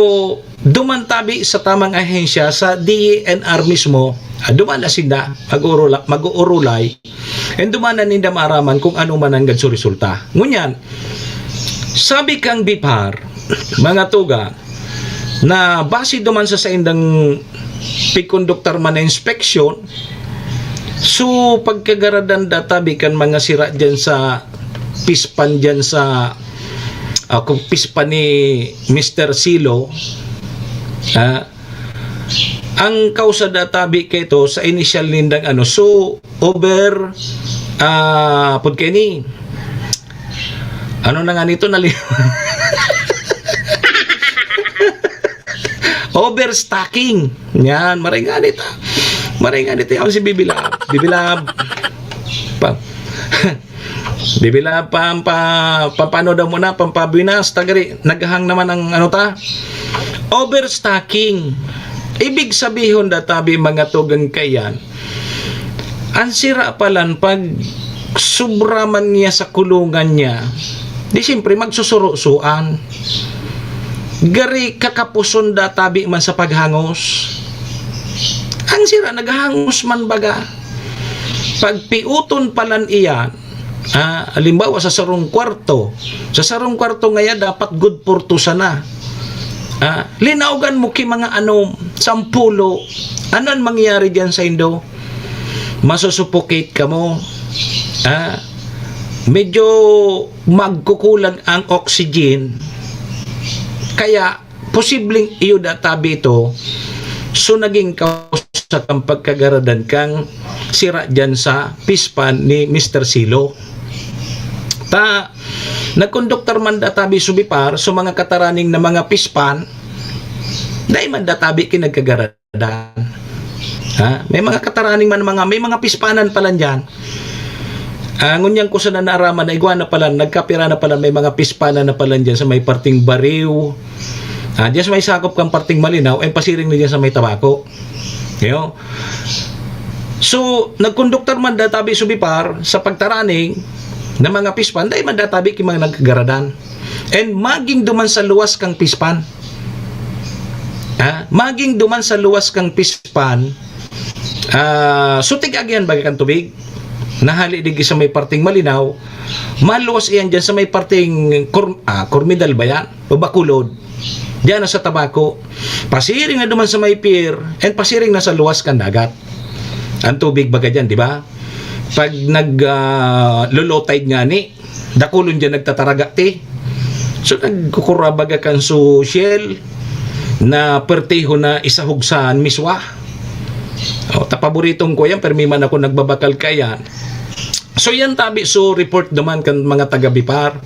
duman tabi sa tamang ahensya, sa D E N R mismo, ah, duman na sinda, mag-uurula-, mag-uurulay, and duman na ninda maaraman kung ano man nanggad su resulta. Ngunyan, sabi kang BIPAR, mga tugang, na base duman sa saindang pigkonduktar man na inspeksyon, so, pagkagaradan da tabi kan mga sira diyan sa PISPAN diyan sa, ah, kung PISPAN ni Mister Silo, ah, ang kausa da tabi kaito sa inisyal nindang ano, so, over, ah, pud kaini. Ano na nga nito? Nali-, overstocking. Yan, maray nga nito. Maray nga nito. Ako si Bibilab. Bibilab. Pa-, Bibilab, pam-, pa-, pampano daw muna, pampabuinas, tagari, naghahang naman ang ano ta. Overstocking. Ibig sabihon da tabi mga tugang kayan, ang sira palan pag sobra man niya sa kulungan niya, di siyempre magsusurusuan. Gari kakapuson da tabi man sa paghangos. Ang sira naghangos man baga. Pagpiuton palan iyan, ah, halimbawa sa sarong kwarto, sa sarong kwarto ngaya dapat good for two sana. Ah, linaogan mo ki mga ano, sampulo. Ano an mangyayari diyan sa indo? Masusupukit kamo. Ah, medyo magkukulang ang oxygen. Kaya, posibleng iyo da tabi ito, so naging kausa kang pagkagaradan kang sira diyan sa PISPAN ni Mister Silo. Ta, nagkonduktar man da tabi su BIPAR, so mga kataraning na mga PISPAN, dai man da tabi ki nagkagaradan. Ha? May mga kataraning man mga, may mga PISPANan palan diyan. Ah, ngunyan ko sana naaraman na igwa na palan, nagkapira na palan, may mga PISPANan na palan diyan sa may parting Bariw. Ah, diyan sa may sakop kang parting Malinao, ay pasiring na diyan sa may Tabaco. Yo. So, nagkonduktar man da tabi su BIPAR sa pagtaraning na mga PISPAN, dai man da tabi ki mga nagkagaradan. And maging duman sa luwas kang PISPAN. Ha? Maging duman sa luwas kang PISPAN, ah, so tig-agihan baga kan tubig. Nahali digdi sa may parting Malinao, maluwas iyan diyan sa may parting Cor-, ah, Cormidal ba yan? O Bacolod? Diyan na sa Tabaco. Pasiring na duman sa may pier, and pasiring na sa luwas kan dagat. Ang tubig baga diyan, di ba? Pag nag, ah, low tide nga ni, dakulon diyan nagtataraga ti. So, nagkukura baga kan su shell na pertiho na isahog sa miswa. O, ta paboritong ko yan, permi man ako nagbabakal kaya. So, yan tabi, so report naman kan mga taga BIPAR.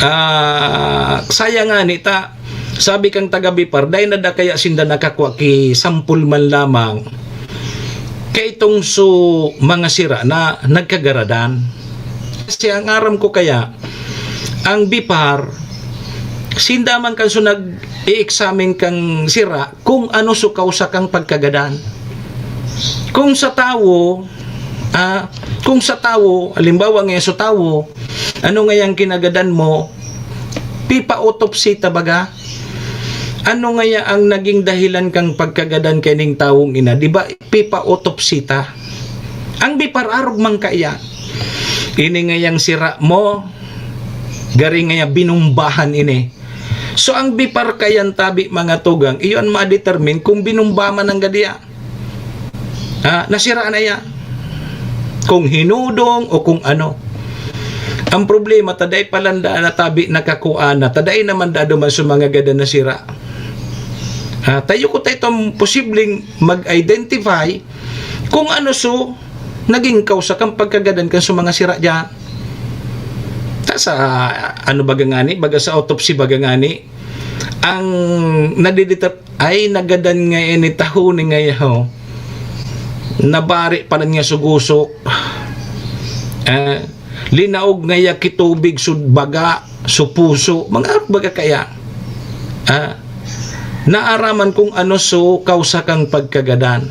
Ah, sayang nga ni ta, sabi kang taga BIPAR, dai na da kaya sinda nakakwa ki sampol man lamang kaitong su mga sira na nagkagaradan. Kasi ang aram ko kaya, ang BIPAR, sinda man kan su nag-i-examine kang sira kung ano su kausa kang pagkagadan. Kung sa tawo, ah, kung sa tawo, halimbawa ngayon sa tawo, ano ngayang kinagadan mo, pipa-autopsy ta baga? Ano ngaya ang naging dahilan kang pagkagadan kaning tawong ina? Di ba, pipa-autopsy ta? Ang bipar arog man kaiyan. Ini ngayang sira mo, gari ngaya binumbahan ini. So, ang bipar kaiyan tabi, mga tugang, iyon ma-determine kung binumba man ang gadia. Ah, nasira na iya. Kung hinudong o kung ano. Ang problema, taday palanda na tabi nakakua na, taday naman dado man sa mga gadan na sira. Ah, tayo ko tayo itong posibleng mag-identify kung ano so naging kausa kan pagkagadan kan sa mga sira diyan. Ta sa, ano baga ngani? Baga sa autopsy baga ngani? Ang nadidetect ay nagadan nga ini taho ni ngayaw. Nabari pa lang niya sugusok. Eh, linaog nga iya kitubig sud baga, su puso, mga arog baga kaya. Ah, naaraman kung ano so kausa kang pagkagadan.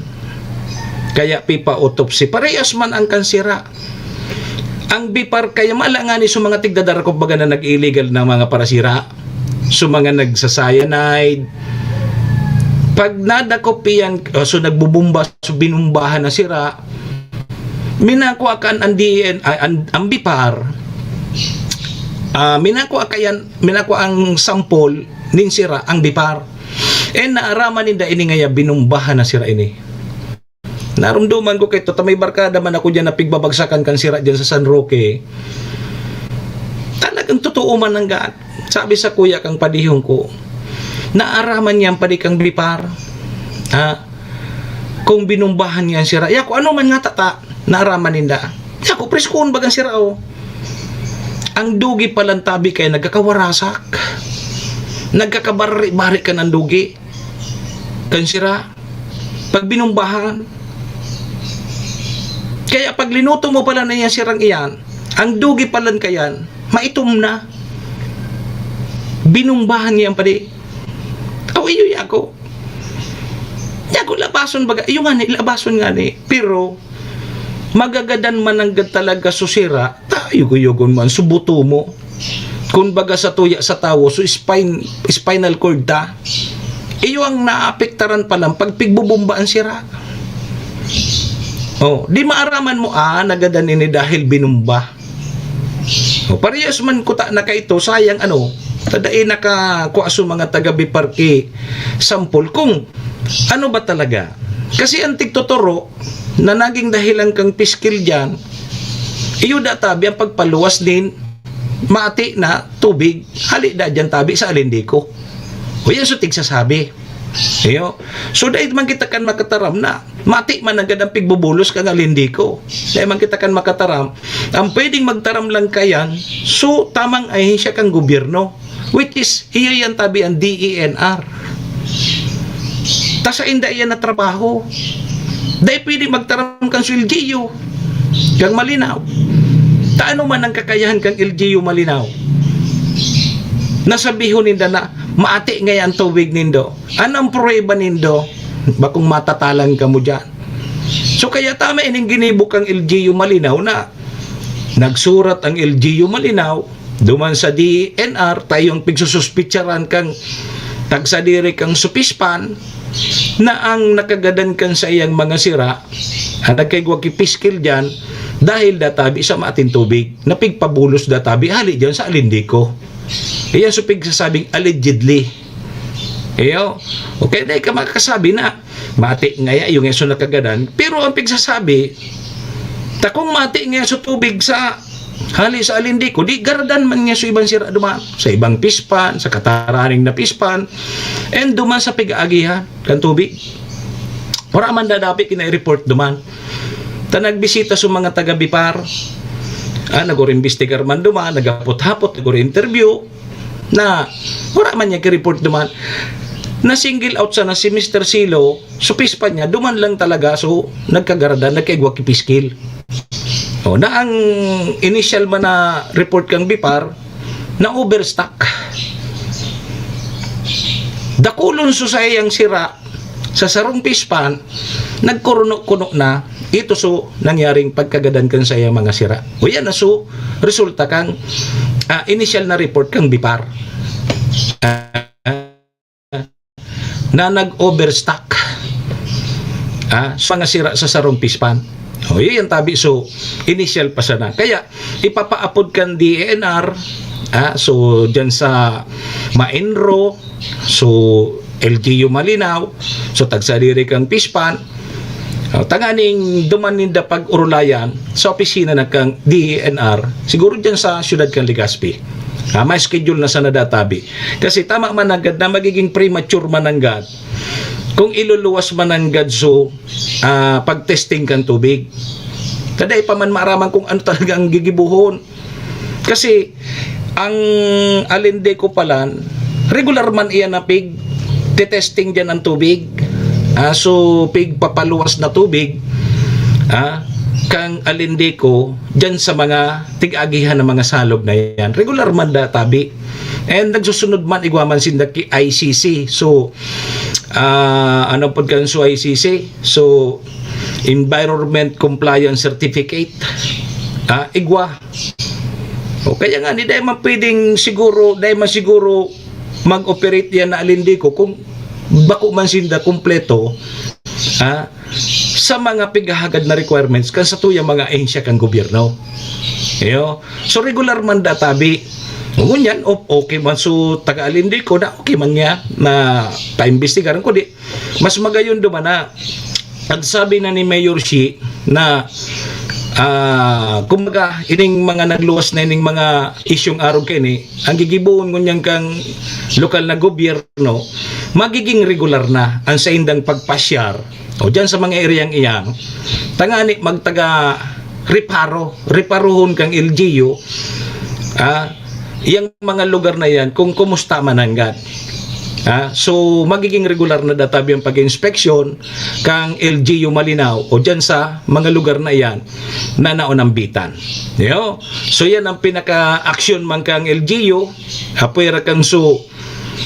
Kaya pipa-autopsy. Parehas man ang kansira. Ang bipar kaya mala nga ni sa mga tigdadarakop baga na nag-illegal na mga parasira. Sa mga nagsasayanide. Pag nadakop iyan, uh, so nagbubumba, so binumbahan na sira, minakwa kan ang D N, ah, ang, ang bipar, ah, minakwa kayan, minakwa ang sampol nin sira, ang bipar. Eh, naaraman ninda ini ngaya binumbahan na sira ini. Narumduman ko kay to, ta may barkada man ako diyan na pigbabagsakan kan sira diyan sa San Roque. Talagang totoo man ang gaan. Sabi sa kuya kang padihon ko, naaraman niya ang padi kang bipar. Ha? Kung binumbahan niya ang sira. Yako, ano man nga tata, naaraman ninda. Yako, preskon bagang sira, oh. Ang dugi palang tabi kaya nagkakawarasak. Nagkakabari-bari ka ng dugi. Kan sira. Pag binumbahan. Kaya pag linuto mo pala na yan, sirang iyan, ang dugi palan kayan, maitom na. Binumbahan niya ang padi. Aw, iyo yako. Yako, labason baga. Iyo nga ni, labason nga ni. Pero, magagadan man nanggad talaga susira, ta, yugo-yugon man, subuto mo. Kun baga sa tuya sa tawo, so spine, spinal cord ta. Iyo ang naapektaran pa lang pag pigbubumba ang sira. Oh, di maaraman mo, ah, nagadan ini dahil binumba. Oh, parehas man kuta na kaito, sayang ano, tadai nakakua so mga taga Biparque sampol kung ano ba talaga. Kasi ang tigtuturo na naging dahilan kang piskil diyan, iyo da tabi ang pagpaluwas nin mati na tubig, hali da diyan tabi sa Alindico. O yan so tigsasabi. Iyo. So, dahil man kita kan makataram na, mati man agad ang pigbubulos kan Alindico. Dahil man kita kan makataram, ang pwedeng magtaram lang kayan, so, tamang ahensya kang gobyerno. Which is, iyo yan tabi ang D E N R. Ta sainda iyan na trabaho. Dai pwede magtaram kan sa L G U. Kang Malinaw. Ta ano man ang kakayahan kang L G U Malinaw? Nasabihon ninda na maati ngaya ang tubig nindo. Anong pruweba nindo? Bakong matatalan kamo diyan. So, kaya tama ining ginibo kang L G U Malinaw na nagsurat ang L G U Malinaw, duman sa D E N R, tayo ang pigsususpitsaran kang tagsadiri kang supispan na ang nakagadan kan saiyang mga sira, ang nagkaigwa ki piskil diyan, dahil databi sa maating tubig, na pigpabulos databi hali diyan sa Alindico. Iyan so pigsasabing allegedly. Iyo. Okay, dahil ka makakasabi na, mati ngaya, yung eso nakagadan. Pero ang pigsasabi, takong mati ngaya sa tubig sa hali sa Alindico, di garadan man ngaya sa ibang sira duman. Sa ibang pispan, sa kataraning na pispan, and duman sa pig-aagihan kan tubig. Wala man dadapi kinai-report duman. Ta nagbisita sa mga taga Bipar. Ah, nag-urimbestigar man duman, nagapot-hapot, nag-uri-interview. Na, wala man niya ki-report duman. Na-single out sana si Mister Silo, so pispan niya, duman lang talaga, so nagkagaradan, nagkaigwa ki piskil. O, na ang initial man na report kang Bipar, na overstock. Dakulon so sayang sira, sa sarong pispan, nagkuruno-kuno na, ito so nangyaring pagkagadan kan saiyang mga sira. O yan na so resulta kang, ah, initial na report kang Bipar. Ah, na nag-overstock, ah, sa mga sira sa sarong pispan. O, yun yung tabi. So, initial pa sana. Kaya, ipapaapod kan D E N R, ah, so, dyan sa MAENRO, so, L G U Malinao, so, tagsadiri kang PISPAN, o, tanganing duman ninda pag-urulayan sa opisina na kang D E N R, siguro dyan sa siyudad kang Legazpi. Ah, may schedule na sana databi. Kasi tama man nanggad na magiging premature man nanggad kung iluluwas man nanggad so, ah, pag-testing kan tubig. Kada pa man maaraman kung ano talaga ang gigibuhon. Kasi ang Alindeco palan, regular man iyan na pig testing diyan ang tubig. Ah, so, pig papaluwas na tubig, ah, kang Alindeco, diyan sa mga tig-agihan ng mga salog na yan. Regular man da tabi. And nagsusunod man, igwa man sinda ki I C C. So, ah, ano pod kan so I C C? So, Environment Compliance Certificate. Ah, igwa. O kaya nga, ni dai man pwedeng siguro, dai man siguro mag-operate yan na Alindeco kung bako man sinda kompleto, ha, sa mga pighahagad na requirements kan satuyang mga ahensya kan gobyerno. Iyo. So, regular man da tabi. Ngunyan, o-, okay man so taga Alindeco na okay man niya na paimbestigaran, kundi mas magayon duman na pagsabi na ni Mayor Shi na, ah, kumbaga, ining mga nagluwas na ining mga isyung arog kaini, ang gigibohon ngunyan kang lokal na gobyerno, magiging regular na ang saindang pagpasyar o diyan sa mga ereyang iyan, tangani magtaga reparo, reparohon kang L G U, ah, yang mga lugar na yan kung kumusta man nanggad. Ah, so, magiging regular na databi ang pag-inspeksyon kang L G U Malinao o dyan sa mga lugar na yan na naonambitan. Yo? So, yan ang pinaka-aksyon man kang L G U. Apwera kang so,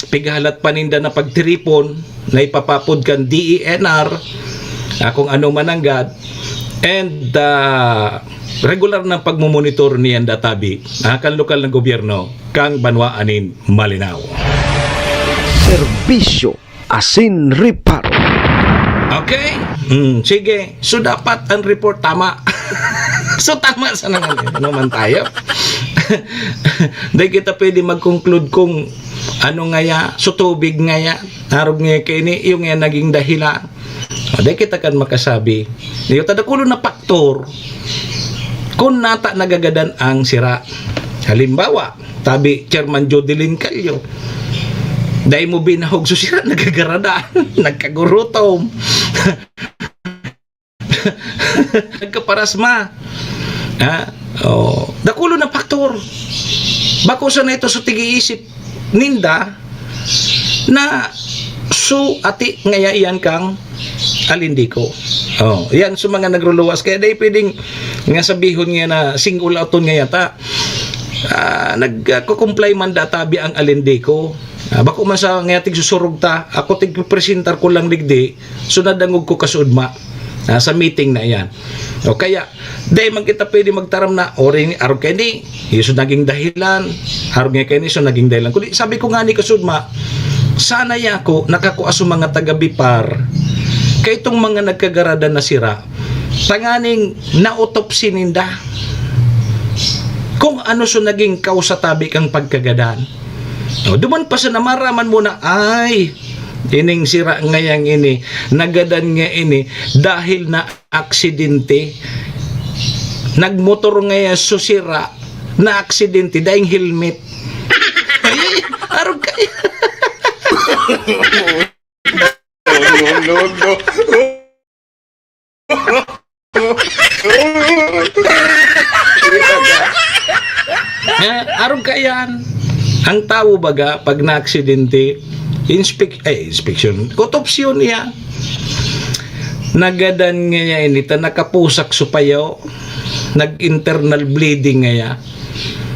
pighalat pa ninda na pagtiripon na ipapapod kan D E N R, ah, kung ano man nanggad. And, ah, regular na pagmumonitor niyan databi, ah, kan lokal na gobyerno, kang banwaan nin Malinao. Serbisyo asin reparo. Okay? Hmm, sige. So, dapat ang report tama. So, tama sa nangalan. Ano man tayo? Dahil kita pwede mag-conclude kung ano ngaya, so tubig ngaya, arog ngaya kaini, yung ngaya naging dahilan. O, dahil kita kan makasabi. Yung tadakulo na faktor, kung nata nagagadan ang sira. Halimbawa, tabi, Chairman Jodelin Callo, dai mo binahog so sira, nagagaradan, nagkagurutom. Nagkaparasma. Ha? Oh, dakulo na faktor. Bako sana ito sa tig-iisip ninda na so ati ngaya iyan kang Alindico. Oh, yan sa mga nagruluwas. Kaya dai pwedeng nga sabihon nga na single out on nga yata. Ah, nag-, ah, kukumply man databi ang Alindico. Ah, bako man sa nga tigsusurog ta, ako tigpresentar ko lang digdi, so nadangog ko kasudma, ah, sa meeting na iyan. O kaya, dai man kita pwede magtaram na, "Ori, arog kaini, iso naging dahilan, arog nga kaini, so naging dahilan." Kundi, sabi ko nga ni kasudma, sana yako nakakua sa mga taga-Bipar, kay itong mga nagkagaradan na sira, tanganing na-autopsy ninda kung ano so naging kausa tabi kang pagkagadan. O, duman pa sa namaraman mo na, ay, ining sira ngayang ini, nagadan nga ini, dahil na aksidente. Nagmotor ngaya so sira, na aksidente, daing helmet. Ay, ay, arog kaya. No, no, no, no. Eh, arog kaiyan. Ang tawo baga, pag naaksidente, inspek-, ay, inspeksyon, otopsyon niya. Nagadan ngaya ini, ta nakapusak so payaw, nag-internal bleeding ngaya.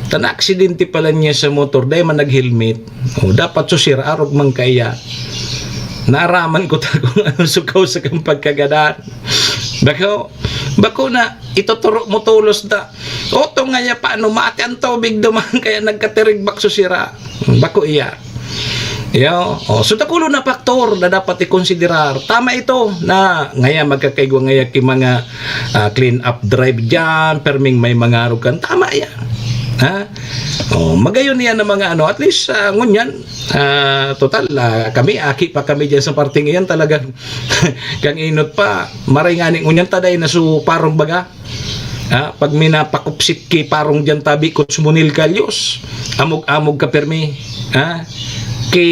Ta naaksidente pala niya sa motor, dai man nag-helmet. O, dapat so sira, arog man kaiya. Naaraman ko ta kung ano so kausa kang pagkagadan. Bako, bako na, ituturo mo tolos ta. Oto ngaya pa, ano, mati ang tubig duman, kaya nagkatirigbak so sira. Bako iya. Yo, oh, so dakulo na faktor na dapat ikonsiderar. Tama ito na ngaya magkakaigwa ngaya ki mga, ah, clean up drive diyan, perming may mangarog kan. Tama yan. Ha? Oh, magayon yan ang mga ano, at least, ah, ngunyan, ah, total, ah, kami, aki pa kami diyan sa parting iyan, talagang kang inot pa, maray ngani ngunyan taday na su parong baga. Ha? Pag minapakupsit ki parong diyan tabi, Coach Monel Calios, amog-amog ka permi. Ha? Ki,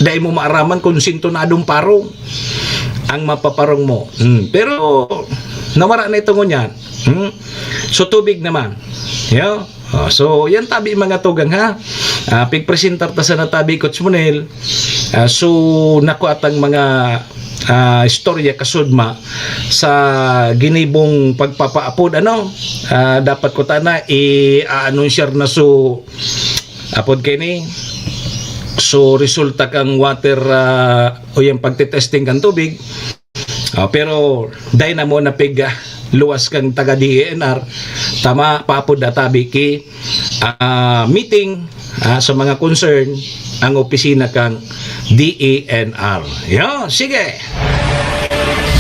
dai mo maaraman kung sintonadong parong ang mapaparong mo. Hmm. Pero, nawara na ito ngunyan. Hmm? So, tubig naman. Yo? Oh, so, yan tabi mga tugang, ha? Ah, pigpresentar ta sana tabi, Coach Monel. Ah, so, naku, atang mga, ah, istorya kasudma sa ginibong pagpapaapod, ano? Ah, dapat ko tana i-aanunsyar na so apod kini. So, resulta kang water, ah, o yung pagtetesting kan tubig. Ah, pero dai na mo napig, ah, luwas kang taga D E N R, tama, paapod na tabi ki, ah, meeting, ah, sa mga concern ang opisina kang D E N R. Yo, sige.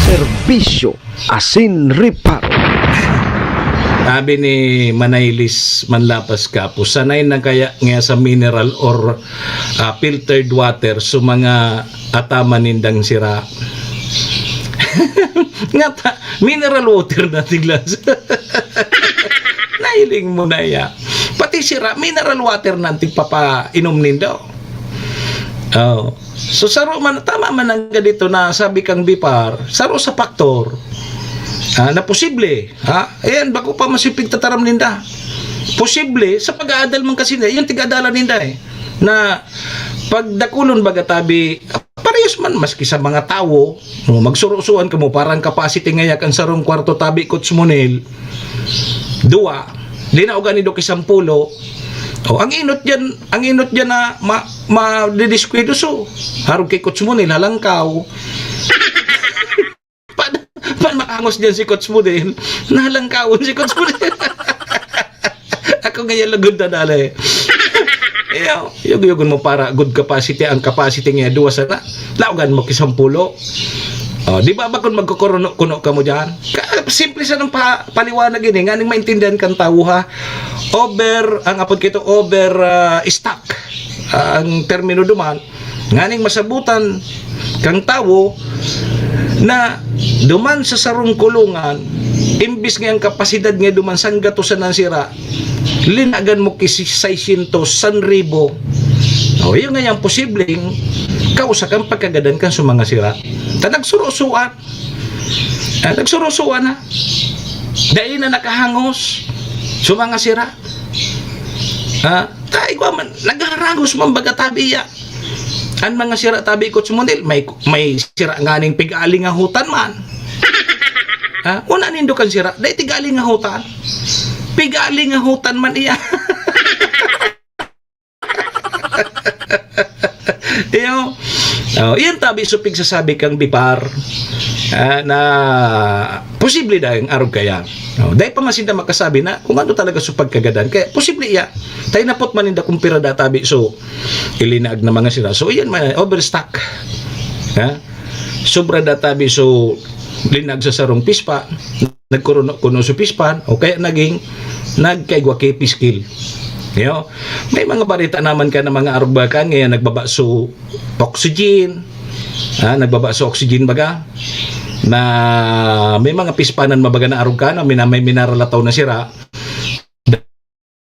Serbisyo asin reparo. Sabi ni Manaylis Manlapas Kapo, sanay na kaya nga sa mineral or, ah, filtered water sa mga ataman nindang sira. Nga ta, mineral water na tiglas. Nahiling mo na ya. Pati sira, mineral water na ang tigpapainom nindo. Oh. So, saro man, tama man ang ganito na sabi kang Bipar, saro sa faktor, ah, na posible, ha? Ayan, bako pa masipig tataram ninda. Posible, sa pag-aadal man kasi na, yung tig-adalan ninda eh, na pagdakulon baga tabi, parehas man maski sa mga tawo, no, magsuro-suan kamo, parang capacity ngaya kan sarong kwarto tabi, Coach Monel, duwa, linaogan nindo ki sampulo. O, ang inot diyan, ang inot diyan na ma-, madidiskwidyoso. Harog kay Coach Monel, halangkaw. Pan, pan makangos diyan si Coach Monel, nahalangkawon si Coach Monel. Ako ngayon lugod na dali. Iyo, yug-yugon mo para good capacity, ang capacity niya duwa sana. Laogan mo ki sampulo. Oh, di ba, bakon magkukuruno-kuno kamo diyan? Ka-, simple sa nang pa-, paliwanag ini, nganing maintindihan kan tawo, ha? Over, ang apod kito, over, ah, stock. Ah, ang termino duman, nganing masabutan kang tawo na duman sa sarong kulungan, imbis nga ang kapasidad nga duman sanggatos an sira, linagan mo ki si-, seiscientos, san ribo. O, iyo nga yang posibleng kausa kan pagkagadan kan sumanga sira. Ta nagsuro-suan. Ah, nagsuro-suan na. Dai na nakahangos sumanga sira. Ah, ta igwa man, nagharangos man baga tabi ya. An mga sira tabi, Coach Monel, may, may sira nganing pig-alingahotan man. Ha? Una nindo kan sira, dai tig-alingahotan. Pig-alingahotan man iya. Iyo. Oh, iyan tabi so pigsasabi kang Bipar, ah, na posible dai ang arog kaya. Oh, dai pa man sinda makasabi na kung ano talaga so pagkagadan. Kaya posible iya. Tayo napot man ninda kung pira da tabi so ilinag na mga sira. So, iyan man, overstock. Ha? Sobra da tabi so linag sa sarong pispa, nagkuruno-kuno so pispan, o kaya naging nagkaigwa ki piskil. Yo, may mga barita naman ka na mga arog baga ngayon nagbaba so oxygen, ah, nagbaba so oxygen baga, na may mga pispanan mabaga na arog ka na, mina-, may minaralataw na sira.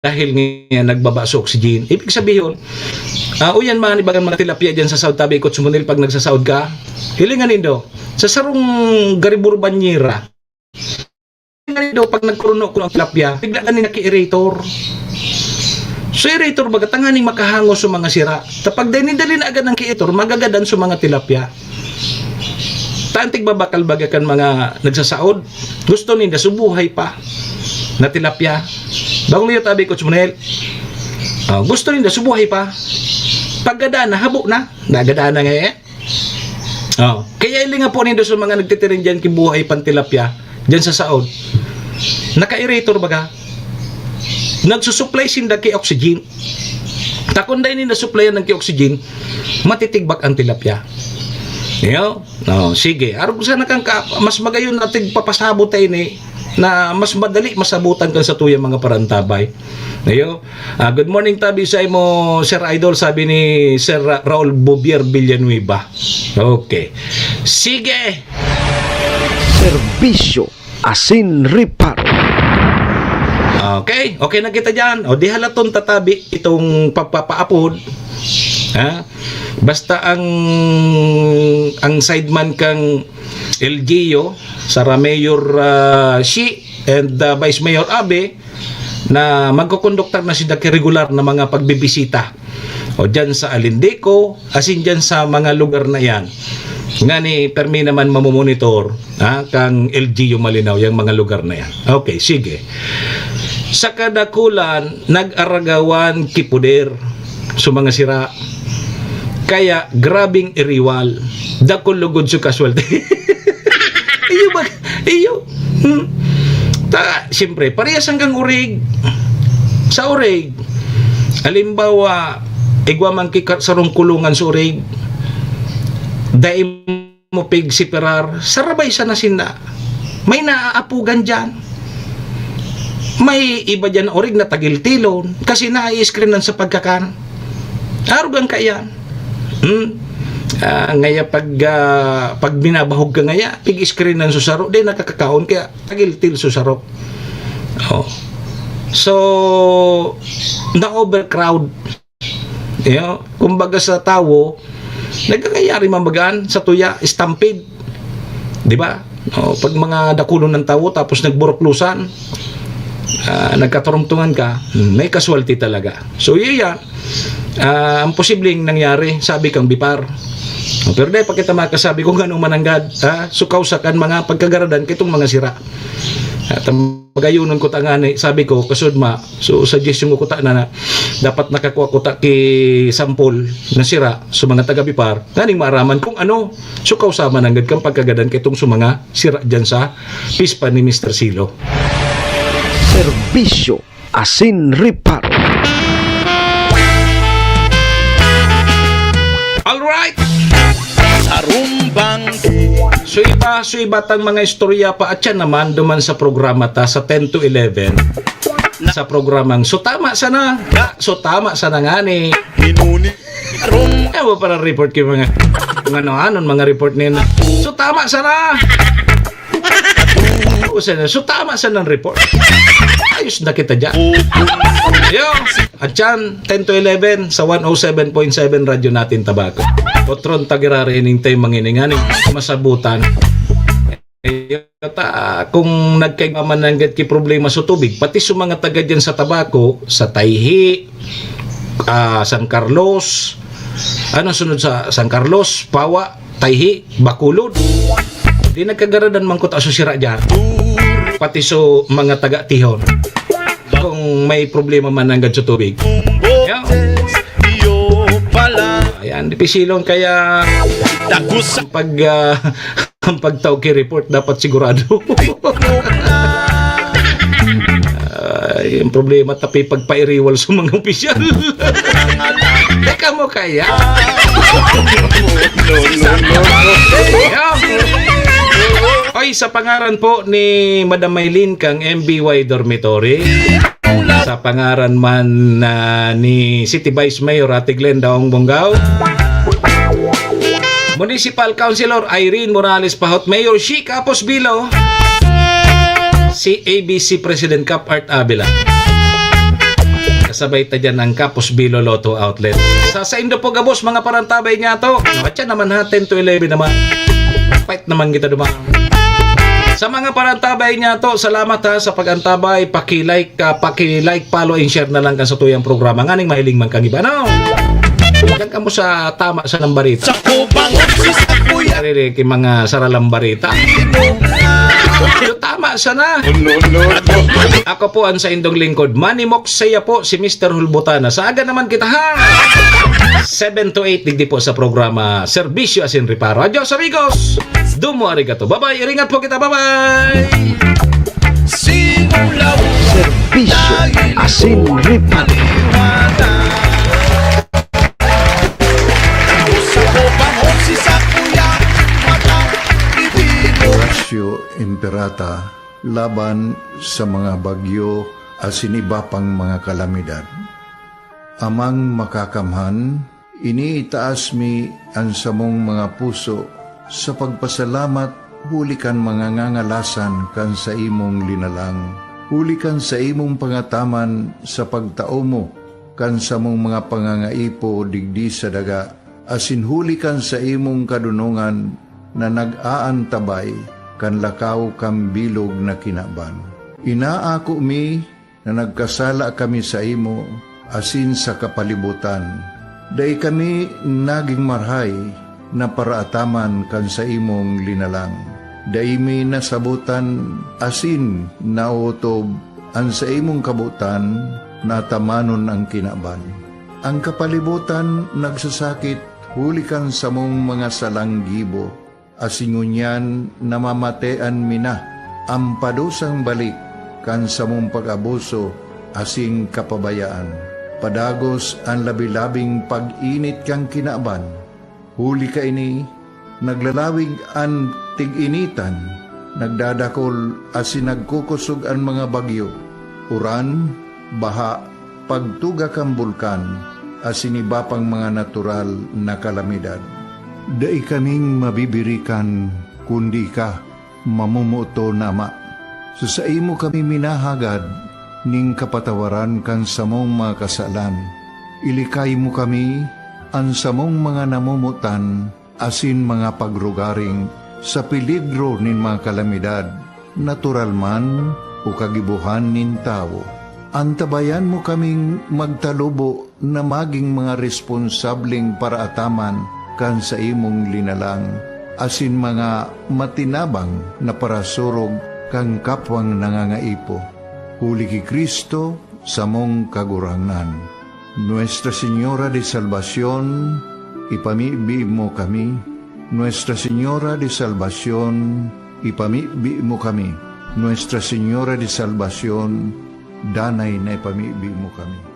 Dahil nga nagbaba so oxygen. Ibig sabihin, ah, uyan man, ibagan mga tilapia dyan sa saod, tabi, Coach Monel, pag nagsasaod ka, hilingan nindo, sa sarong gariburo banyera, hilingan nindo, pag nagkuruno-kuno ang tilapia, bigla ka nila ki-aerator. So, aerator, baga, tanganing makahangos sa mga sira. Kapag dahil nidali na agad ng ki-aerator, magagadan sa mga tilapia. Tantig babakal baga kan mga nagsasaod, gusto ninda subuhay pa na tilapia. Bangong liyo tabi, Coach Monel. Oh, gusto ninda subuhay pa. Pagkada na, habo na. Nagada na nga eh. Oh, kaya ilinga po nindo sa mga nagtitiring dyan kibuhay pan tilapia, dyan sa saod. Naka-aerator baga. Nagsusupply sinda ki oxygen. Ta kun dai ninda suplayan nang ki-oxygen, matitigbak ang tilapia. Iyo? Oh, sige. Arog sana kan ka, mas magayon na tigpapasabot ta ini na mas madali masabutan kan satuyang mga parantabay. Iyo? Ah, good morning, tabi sa imo, Sir Idol, sabi ni Sir Ra-, Raul Bouvier Villanueva. Okay. Sige. Serbisyo asin reparo. Okay, okay na kita dyan. O di halaton tatabi itong pagpapaapod. Ha? Basta ang ang sideman kang L G U, sara Mayor ah, Shi and ah, Vice Mayor Abe, na magkukonduktar na sinda ki regular na mga pagbibisita. O dyan sa Alindeco, asin dyan sa mga lugar na yan. Ngani, permi naman mamomonitor ha, kang L G U Malinao, yung mga lugar na yan. Okay, sige. Sa kadakulan, nag-aragawan ki poder sa mga sira. Kaya, grabing iriwal. Dakul lugod sa casualty. Iyo ba? Iyo. Hmm? Ta, siyempre, parehas hanggang urig. Sa urig, halimbawa, igwa man ki ka-, sarong kulungan sa urig, dai mo pig siperar, sarabay sana sinda. May naaapugan dyan. May iba dyan na urig na tagiltilon kasi nai-screenan sa pagkakan. Arugan ka yan. Hmm? Ah, ngaya pag, ah, pag binabahog ka ngaya, pig-screenan sa saro, di nakakakaon kaya tagiltil sa saro. Oh. So, na-overcrowd. Iyo, kumbaga sa tawo, nagkakayari mamagaan sa tuya, stampede. Di ba? O, pag mga dakulon ng tawo tapos nagburuklusan, ah, nagkaturungtungan ka, hmm, may casualty talaga. So, yun yan. Ah, ang posibleng nangyari, sabi kang Bipar. O, pero dahil pa kita makasabi kung ano mananggad, ha? Sukaw sa kan mga pagkagaradan kitong mga sira. At ang magayunon ko ta ngani, sabi ko, kasudma, so suggestion ko kuta na, na dapat nakakua kuta ki sampol na sira sa mga taga Bipar, nganing maaraman kung ano, sukaw sa mananggad kang pagkagadan kitong sa mga sira dyan sa pispa ni Mister Silo. Serbisyo asin reparo. Alright! Sarumbang. So iba, so iba tang mga istorya pa at yan naman duman sa programa ta sa ten to eleven. Sa programang So Tama Sana. So Tama Sana nga ni. Hinuni. Ewa para report kayo mga, mga ano, ano, mga report nila. So Tama Sana. Usa na. So, tama sa nang report. Ayos na kita dyan. Yo, at yan, ten to eleven sa one oh seven point seven Radyo Natin Tabaco. Otron tagirari ining tay mangininganing masabutan. Eh, ta, kung nagkaigmaman ng gat ki problema sa tubig, pati sa mga taga dyan sa Tabaco, sa Tayhi, ah, San Carlos, ano sunod sa San Carlos, Pawa, Tayhi, Bacolod. Di nagkagaradan man kuta so sira dyan. Pati so mga taga Tihon. Kung may problema man nanggad sa tubig. Yeah. Ayan, dipisilon kaya ang pag, ah, ang pagtao ki report dapat sigurado. Ay, ang problema, tapi pagpairiwal sa mga opisyal. Teka mo kaya? Oy, sa pangaran po ni Madam Maylin kang M B Y Dormitory, sa pangaran man na ni City Vice Mayor Ate Glenda Ong Bongao, Municipal Councilor Irene Morales Pahot, Mayor Chica Posbilo, si A B C President Cap Art Avila. Kasabay ta dyan ang Kapos Bilo Lotto Outlet. Sa saindo po gabos, mga parantabay niya to. At yan naman ha, ten to eleven naman. Fight naman kita duman. Sa mga parantabay niya to, salamat ha sa pag-antabay. Paki-like, ah, paki-like, follow, and share na lang kan sa tuyang programa. Nganing mahiling man kang iba, no? Diyan ka mo sa tama sa nambarita. Sa kubang, sa kuya. Naririnig yung mga saralang barita. Pero tama sana. No, no, no. Ako po ang saindong lingkod, Manny Moksaya po, si Mister Hulbutana. Sa aga naman kita, ha? Seven to eight, digdi po sa programa Serbisyo Asin Reparo. Adios, amigos! Domo arigato. Bye-bye. Iringat po kita. Bye-bye! Simulaw. Serbisyo asin reparo. Paliwanag. Imperata laban sa mga bagyo asin iba pang mga kalamidad. Amang Makakamhan, iniitaas mi an samong mga puso sa pagpasalamat huli kan mga ngangalasan kan saimong linalang, huli kan saimong pangataman sa pagtao mo kan samong mga pangangaipo digdi sa daga, asin huli kan saimong kadonongan na nag-aantabay kan lakaw kan bilog na kinaban. Inaako mi na nagkasala kami saimo asin sa kapalibotan. Dai kami nagin marahay na paraataman kan saimong linalang. Dai mi nasabotan asin naotob an saimong kabotan na atamanon an kinaban. An kapalibotan nagsasakit huli kan samong mga salang gibo, asin ngunyan namamatean mi na an padusang balik kan samong pag-abuso asin kapabayaan. Padagos an labi-labing pag-init kan kinaban. Huli kaini, naglalawig an tig-initan, nagdadakol asin nagkukosog an mga bagyo, uran, baha, pagtuga kan bulkan, asin iba pang mga natural na kalamidad. Dai kaming mabibirikan, kundi ika, mamomoton na Ama. Sa saimo kami minahagad nin kapatawaran kan samong mga kasalan. Ilikay mo kami, an samong mga namomotan, asin mga pagrugaring sa peligro nin mga kalamidad, natural man o kagibohan nin tawo. Antabayan mo kaming magtalubo na magin mga responsableng paraataman kan saimong linalang, asin mga matinabang na parasurog kan kapwang nangangaipo. Huli ki Cristo, samong Kagurangnan. Nuestra Señora de Salvacion, ipamibi mo kami. Nuestra Señora de Salvacion, ipamibi mo kami. Nuestra Señora de Salvacion, danay na ipamibi mo kami.